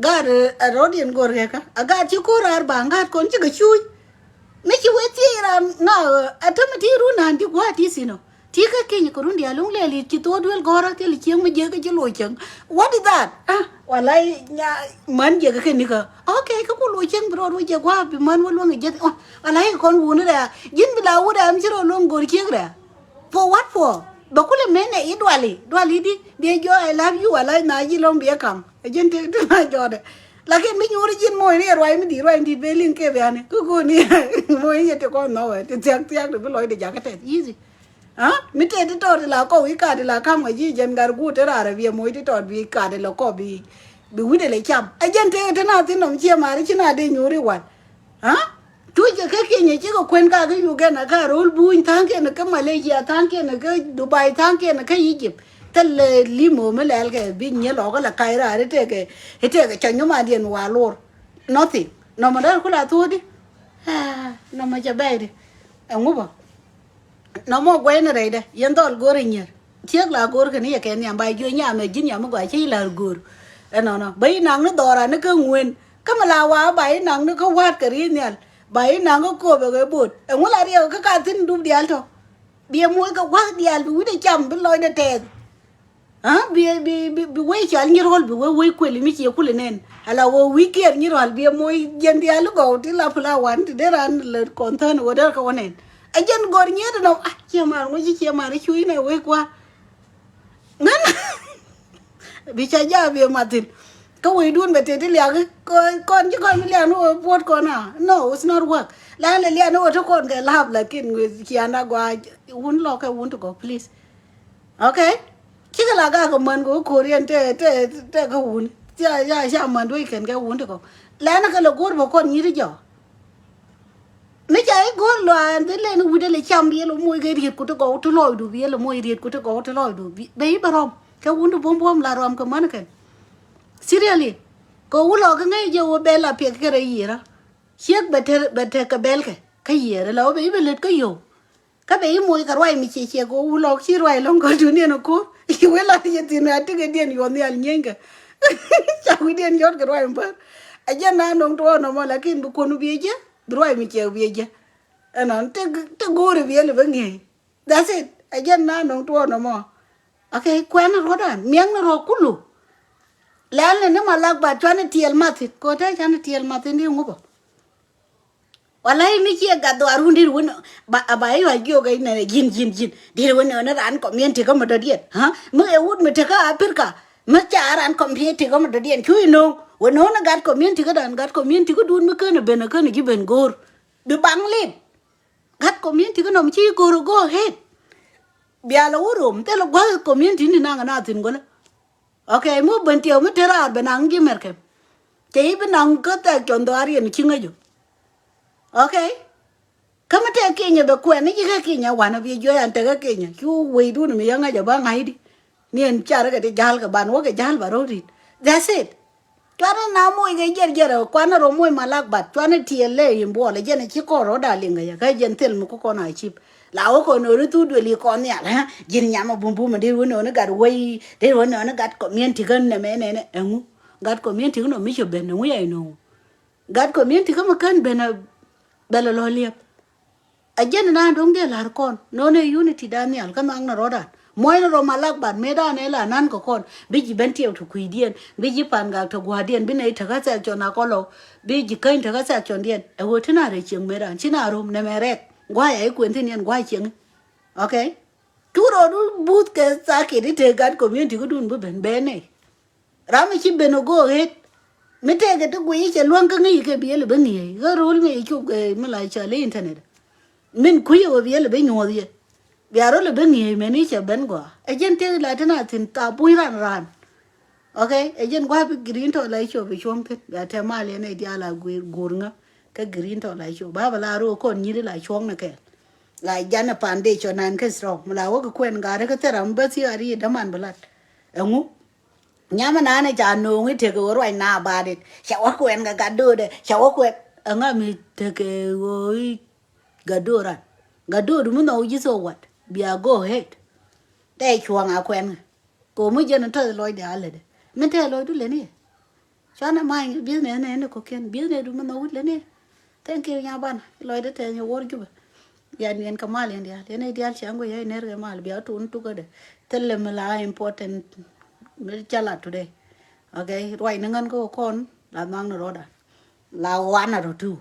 Gaat ɛ rɔ̱diɛn go̱r kɛ kä a gaat ci ko̱r raar ba̱a̱ŋ gaat kɔn cikɛ cuuc. Mi ci wee thiec ram ŋa ɛ tämɛ ti run naan ti gua̱a̱ ti thin ɔ. Ti kä keny kɛ run diaal luŋ lɛl i̱ ci thok duel gɔ̱rä thil cieŋ mi jiäk kä ci loc cieŋ. What is that? Ah, walay nya män jiäk kä nikä. Okay, kä ku loc cieŋ bi rɔɔd wä jiäk gua̱a̱ bi män wä luäŋ i̱ jiäk. Walay kɔn wuni rɛ̈ ji̱n bi la wut rɛ̈ mi ci rɔ luäŋ go̱r cieŋ rɛ̈. For what for? Bɛ kulɛ men ɛ i̱ duali duali di biɛ jɔ I love you walay na ji̱ lɔŋ biɛ kaŋ. Ɛ ji̱n ti ti na jɔdɛ. Lakin mi nyuuri ji̱n moc ni ɛ ruac mi di̱i̱t ruac mi di̱i̱t ben liŋ kɛ biani kä go̱o̱ni. Moc ni yɛ ti kɔn nhɔwɛ ti thiak thiak ti bi lɔcdɛ jakä tɛth easy. Mi tëë ti tɔɔt ti la kɔw i̱ kat ti la ka̱m ŋɔ̱c i̱ jɛn gat guut ti raar ɛ biɛ moc ti tɔɔt bi kat ti la kɔw bi bi wi̱cdɛ lɛ cam. Ɛ jɛn tëë ti na thin nɔm ciɛ ma̱a̱ri ci na dee nyuuri wal. Tuc kɛ kä kiɛnyɛ cikɛ kuɛn ka kä Uganda ka ro̱l buny tha̱a̱ŋkiɛn kä Malaysia tha̱a̱ŋkiɛn kä Dubai tha̱a̱ŋkiɛn kä Egypt. Thil lɛ limo mi lɛl kɛ bi nyɛ lɔkä lɛ kac raar itekɛ itekɛ cɔ nyumandiɛn wa lor. Nothing. Nɔmɔ dee kula thuɔ̱ɔ̱di. Nɔmɔ cɛ bɛydi. Ɛŋu bä. Nɔmɔ guɛy ni rɛydɛ yɛn dhɔl go̱r inyier. Ciek la go̱r kɛn yɛ kɛ nhiam ba jiö nyam ɛ ji̱n nyam mi gɔaa cä yi la̱r go̱r. Ɛnɔnɔ ba yi naŋ ni dhɔra ni kä ŋuën. Kä mi la wa ba yi naŋ ni kä wa̱a̱t kɛ ri̱i̱ nhial. Ba yi naŋ kä kööbɛ kɛ bo̱o̱t ɛŋu la riɛk kä ka thi̱n dup diaal tɔ. Biɛ moc kɛ wa̱a̱k diaal bi wi̱cdɛ cam bi lɔcdɛ tɛɛth. Bi bi bi bi wei cɔal nyirol bi wei wei kueli mi cie kuli nen ala wä wi̱i̱ kiɛɛr nyirol biɛ moc jiɛn diaal i̱ gɔw ti la pula wan ti der an lɛ kɔn thän wä der kɛ wä nen. A jiɛn gɔr nyiet inɔ a cie mar ŋuci cie mar i̱ cui̱ inɛ wei kua. Ŋän bi ca ja biɛ mathin. Kä wei dun bɛ teti liak i̱ kɔn ci kɔn mi liak ni wä puɔt kɔn a no it's not work. Lan lɛ liak ni wä ti kɔn kɛ lap lakin cian a gua wun lɔk kɛ wun ti gɔk please. Okay. Cikɛ la gak kɛ män kɛ wä ko̱r yɛn tɛ tɛ tɛ kä wun. Cia cia cia män duec kɛn kɛ wun ti kɔ. Lɛn kɛ lɛ go̱r bä kɔn nyiri jɔ. Mi ca i̱ go̱r luaan bi lɛn wi̱dɛ lɛ cam bi yɛl moc kɛ riet ku ti gɔw ti lɔcdu bi yɛl moc riet ku ti gɔw ti lɔcdu. Bɛ i̱ bɛ rɔm kɛ wun ti buɔ̱m buɔ̱m la rɔm kɛ män kɛn. Seriously. Kɛ wun lɔ kɛ ŋäc jɛ wä bɛl a piɛth kɛ rɛ yiëra. Ciek bɛ tɛ bɛ tɛ kɛ bɛl kɛ kä yiëra la wä bɛ i̱ bɛ lät kä yio̱w. Kä bɛ i̱ moc kɛ ruac mi ciɛ ciɛ kɛ wulɔk ci ruac lɔŋ kɛ duniɛn ɛ ko̱r. Ci wee la yɛ thin a tikɛ diɛn yuɔth nhial nyienykä. Ca wi̱diɛn yɔt kɛ ruac mi bär. A jɛn na nɔŋ tuɔɔn nɔmɔ lakin bi kuɔn bi jɛ bi ruac mi ciɛ bi jɛ. Ɛnɔn ti ti go̱o̱ri bi ɛlɛ bä ŋi̱eec. That's it. A jɛn na nɔŋ tuɔɔn nɔmɔ. Okay, kuɛn ruɔ̱dan miɛŋ ni rɔ kulu. Lɛl ni ni ma lak ba cuan ni tiɛɛl mathin kɛ ɣöö te can ni tiɛɛl mathin di ŋupä. Walai mi ciɛ gat dhuaar wun dit wun ba ba i̱ yuac jiök i̱ nɛnɛ ji̱n ji̱n ji̱n dit wun nɛnɛ ran community kä mi dɔ̱diɛn. Mi ɛ wut mi tekä Africa mi ca ran community kä mi dɔ̱diɛn cu i̱ no̱o̱ŋ wun nɛnɛ gat community kä dan gat community kä dun mi känɛ ben ɛ känɛ ji̱ ben go̱o̱r. Bi baŋ lip. Gat community kä nɔm ci go̱r go ahead. Bia la wä rom thil gua̱th community ni naŋ na thin gölä. Okay, mi ben tiɛw mi te raar bɛ naŋ ji̱ mɛr kɛm. Cɛ i̱ bi naŋ kä thɛk cɔn dhɔaar yɛn ci ŋäc jɔ. Okay. Kä mi tɛk Kenya bɛ kuɛn ni ji̱ kä Kenya wanɛ bi juɔc an tɛk kä Kenya cu wecdun mi yäŋä jɛ ba ŋa̱cdi. Ni ɛn carɛ kɛ ti ja̱l kɛ ban wä kɛ ja̱l ba ro̱o̱ rit. That's it. Cuanɛ na moc kɛ jiɛr jiɛr ɛ kuanɛ rɔ moc malak bat cuanɛ tiɛɛl lɛ in buɔl ɛ jɛn ɛ ci kɔn rɔ da liŋ kɛ yɛ kä jɛn thil mi ku kɔn a cip. La wä kɔn nööni thu duël i̱ kɔn nhial ɛ ji̱n nyam ɛ bum bum ɛ dee wä nööni gat wei dee wä nööni gat community kä nɛmɛ nɛnɛ ɛŋu. Gat community kä nɔ mi cɛ ben ɛŋu yɛ inööŋu. Gat community kä mi kän ben ɛ bɛl ɛ lɔ liɛp. A jɛn na do̱ŋ dee la̱r kɔn nɔnɛ unity dan nhial kä nhɔakni rɔ̱dan. Muɔcni rɔ malak bat mëëdan ëë la nan kɛ kɔn bi ji̱ ben tiɛw ti kui̱diɛn bi ji̱ pan gak ti gua̱a̱rdiɛn bi nɛy tekä section a kɔlɔ bi ji̱ käny tekä sectiondiɛn ɛ ɣöö ti na rɛy cieŋ mëëdan ci na rom nɛmɛ rɛk gua̱a̱c a i̱ kuën thi̱n yɛn gua̱a̱c cieŋi. Okay. Cu rɔɔdu buth kɛ thakit i̱ tëë gat community kädun bi ben bɛ nɛy. Ram mi ci ben a go ahead. Mi tɛkɛ ti guiy cɛ luäŋ kä ŋi̱i̱c kɛ biɛl bä ŋi̱i̱c kä rul mi cop kɛ mi la cɔl i̱ internet. Min kui̱ ɛ wä biɛl bä nyuɔth yɛ. Bia rul bä ŋi̱i̱c mɛn i̱ cɛ ben gɔaa ɛ jɛn tëë la tin a thi̱n tha puny ran ran. Okay, ɛ jɛn gua̱a̱p i̱ green tɔ la i̱ cop i̱ cuɔ̱ŋ thi̱n bia tɛ mal yɛn ɛ diaal a guir guur ŋä. Kä green tɔ la i̱ cop ba bä la roo kɔn nyi̱t i̱ la cuɔ̱ŋ ni kɛɛl. La jan ɛ foundation nan kä strong mi la wä kɛ kuɛn ga̱a̱r kä thil ram bä thia̱a̱r i̱ däman bä lat. Ɛŋu. Nyam nan ca no̱o̱ŋ i̱ tekɛ ɣöö ruac na baat it ca wä kuɛn kɛ gat do̱o̱dɛ ca wä kuɛn. Ɛŋa mi tekɛ ɣöö i̱ gat do̱o̱d ran gat do̱o̱d mi nhɔk ji̱ thok wat bia go ahead. Tɛ cuɔ̱ŋ a kuɛn kɛ ɣöö mi jɛn in tɔth lɔcdɛ a lätdɛ min tɛ lɔcdu leni. Cuanɛ ma̱a̱ny business nɛ ni kɔ̱kiɛn business du mi nhɔk wut leni. Thank you nya banɛ lɔcdɛ tɛth nyɛ wuɔr Jubɛ. Bia niɛn kɛ mal yɛn diaal yɛn i̱ diaal ciaŋ guic yɛ i̱ ner kɛ mal bia tun tukädɛ. Thilɛ mi la important mi ca lat today. Okay, ruac ni ŋän kä kɔn la nhɔakni rɔ̱dan. La wanɛ rɔ tu.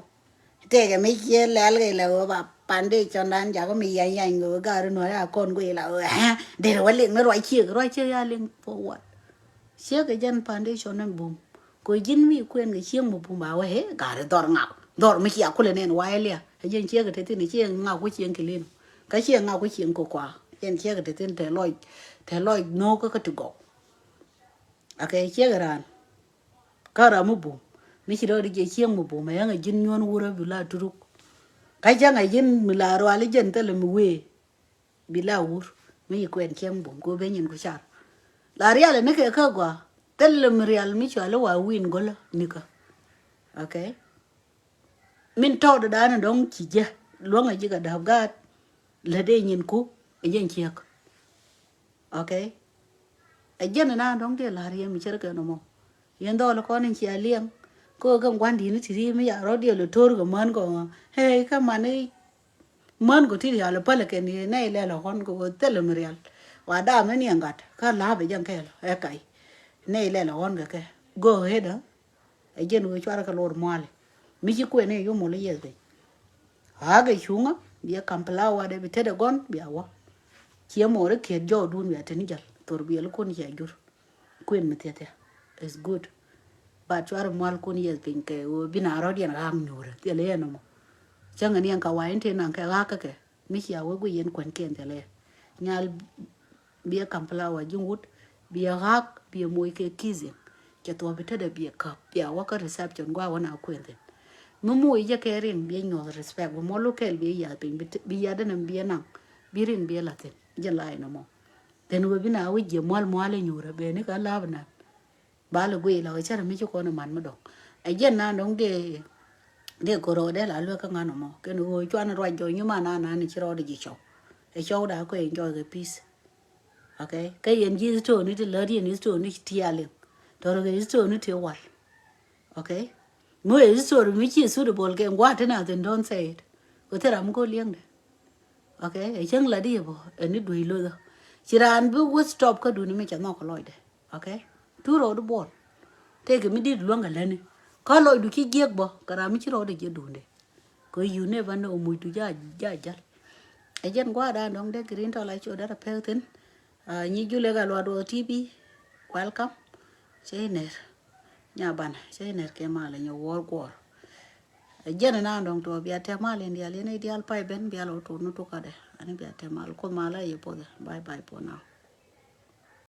Tëëkɛ mi cië lɛl kɛ ilɛ ɣöö ba pande cɔndan jakä mi yany yany kɛ ɣöö gari nuɔ̱ɔ̱ri a kɔn guic ilɛ ɣöö ɛ̱hɛ dee wä liŋ ni ruac ciek ruac ciek ya liŋ forward. Ciek kɛ jɛn pande cɔn ni bum. Kɛ ji̱n mi kuɛn kɛ cieŋ mi bum ba wä ɛ gari dhɔr ŋak dhɔr mi cia kulɛ nɛn wa ɛ liak ɛ jɛn ciek kɛ te thin ɛ cieŋ ŋak ku cieŋ kɛ lin. Kä cieŋ ŋak ku cieŋ kɛ kua jɛn ciek kɛ te thin te lɔc te lɔc no̱o̱k kä kä ti gɔw. Akɛ ciek kɛ raan. Kä ram mi bum mi ci rɔɔd i̱ jiɛ cieŋ mi bum ɛ yäŋ ɛ ji̱n nyuɔ̱n wurä bi la turuk. Kä cäŋ ɛ ji̱n mi la rual i̱ jɛn thilɛ mi wee bi la wur mi ci kuɛn cieŋ bum ko ben nyin ku car. La rial ɛ ni kɛ kä gɔaa thilɛ mi rial mi cual i̱ wa wi̱i̱n go̱lä nikä. Okay. Min tɔɔt dan dɔ̱ŋ ci jɛ luäŋ ɛ ji̱ kɛ däp gaat lät ɛ nyin ku ɛ jɛn ciek. Okay. Ɛ jɛn ɛ na dɔ̱ŋ dee la̱r yɛ mi cär kɛ nɔmɔ. Yɛn dhɔl kɔn in cia liɛŋ. Kä kɛ gua̱n di̱t ni ti ri mi ya rɔ̱ diɛl ɛ to̱r kɛ män kɔ. Hey, kä man i̱ män kɔ ti rial ɛ päl kɛn yɛ nɛy lɛl ɛ ɣɔn kɛ ɣöö thilɛ mi rial. Wa daam ni niɛŋ gat kä la̱a̱p ɛ jɛn kɛɛl ɛ kac. Nɛy lɛl ɛ ɣɔn kɛ kɛ. Go ahead, ɛ jɛn ɣöö cuarɛ kɛ lor muali. Mi ci kuɛn i̱ yomol i̱ yɛth piny. Ɣa̱a̱k ɛ cuŋä biɛ kampla wadɛ bi tetdɛ gɔn bia wä. Ciɛ mɔɔri kiɛt jɔɔdun bia teni jäl thor biɛl kun cia jur. Kuën mi thiathia is good. But cuarɛ mual kun yɛth piny kɛ ɣöö bi na rɔ̱diɛn ɣa̱a̱k nyuurä thilɛ yɛn nɔmɔ. Cäŋɛ ni ɛn ka wa̱i̱ in te naŋ kɛ ɣa̱a̱k kä kɛ mi cia wee guiy yɛn kuɛn kiɛn thilɛ yɛn nyal. Biɛ kampla wa ji̱ wut biɛ ɣa̱a̱k biɛ moc kɛ kissing. Cɛ thuɔ̱k bi tetdɛ biɛ käp bia wä kä reception gua̱a̱ wä na kuën thi̱n. Mi moc jɛ kɛ riŋ biɛ nyuɔth respect bi mɔ local biɛ yath piny bi yath dɛn biɛ naŋ. Bi riŋ biɛ la̱th thi̱n jɛ la inɔ mɔ. Then wee bi na wee jiɛ mual mual inyuurä beni kä la̱a̱p nan. Ba lɛ guiy la wee cärɛ mi ci kɔn iman mi dɔ̱ŋ. Ɛ jɛn nan dɔ̱ŋ dee dee kɛ rɔɔdɛ la luek kä ŋa̱n ɔmɔ kɛn ɣöö cuan ruac jɔ̱ɔ̱ny iman nan nan ci rɔɔdɛ ji̱ cɔw. Ɛ cɔw da kɔ enjoy kɛ peace. Okay. Kä yɛn ji̱ stone ni ti lät yɛn stone ni ti aliŋ. Tɔrɔ kɛ stone ni ti wal. Okay. Mi wee story mi ci suitable kɛ ŋua̱a̱ tin a thin don't say it. Kɛ thil ram mi ko̱ liɛŋdɛ. Okay. Ɛ cäŋ la di yɛ bä ɛn ni duec lothä. Ci raan bi wä stop kä duni mi cɛ nhɔk kɛ lɔcdɛ. Okay. Tu rɔɔdu buɔl. Tëëkɛ mi dit luäŋ kɛ lätni kä lɔcdu ci jiäk bä kɛ ram mi ci rɔɔdɛ jiɛ duundɛ. Kɛ you never know mucdu ja ja jäl. Ɛ jɛn gua̱a̱r dan dɔ̱ŋ dee green tɔ la ci wä derɛ pek thin. Nyi julɛ ka luat wä T V. Welcome. Cɛ inɛr. Nya banɛ cɛ inɛr kɛ malɛ nyɛ wuɔr guɔr. Jɛn ina dɔŋ tuɔ bia tɛmal in dial, in dial pay ben bia lɔ tuɔ nu tukadɛ. Ani bia tɛmal, Kuoth mal a yɛ puɔth. Bye bye for now.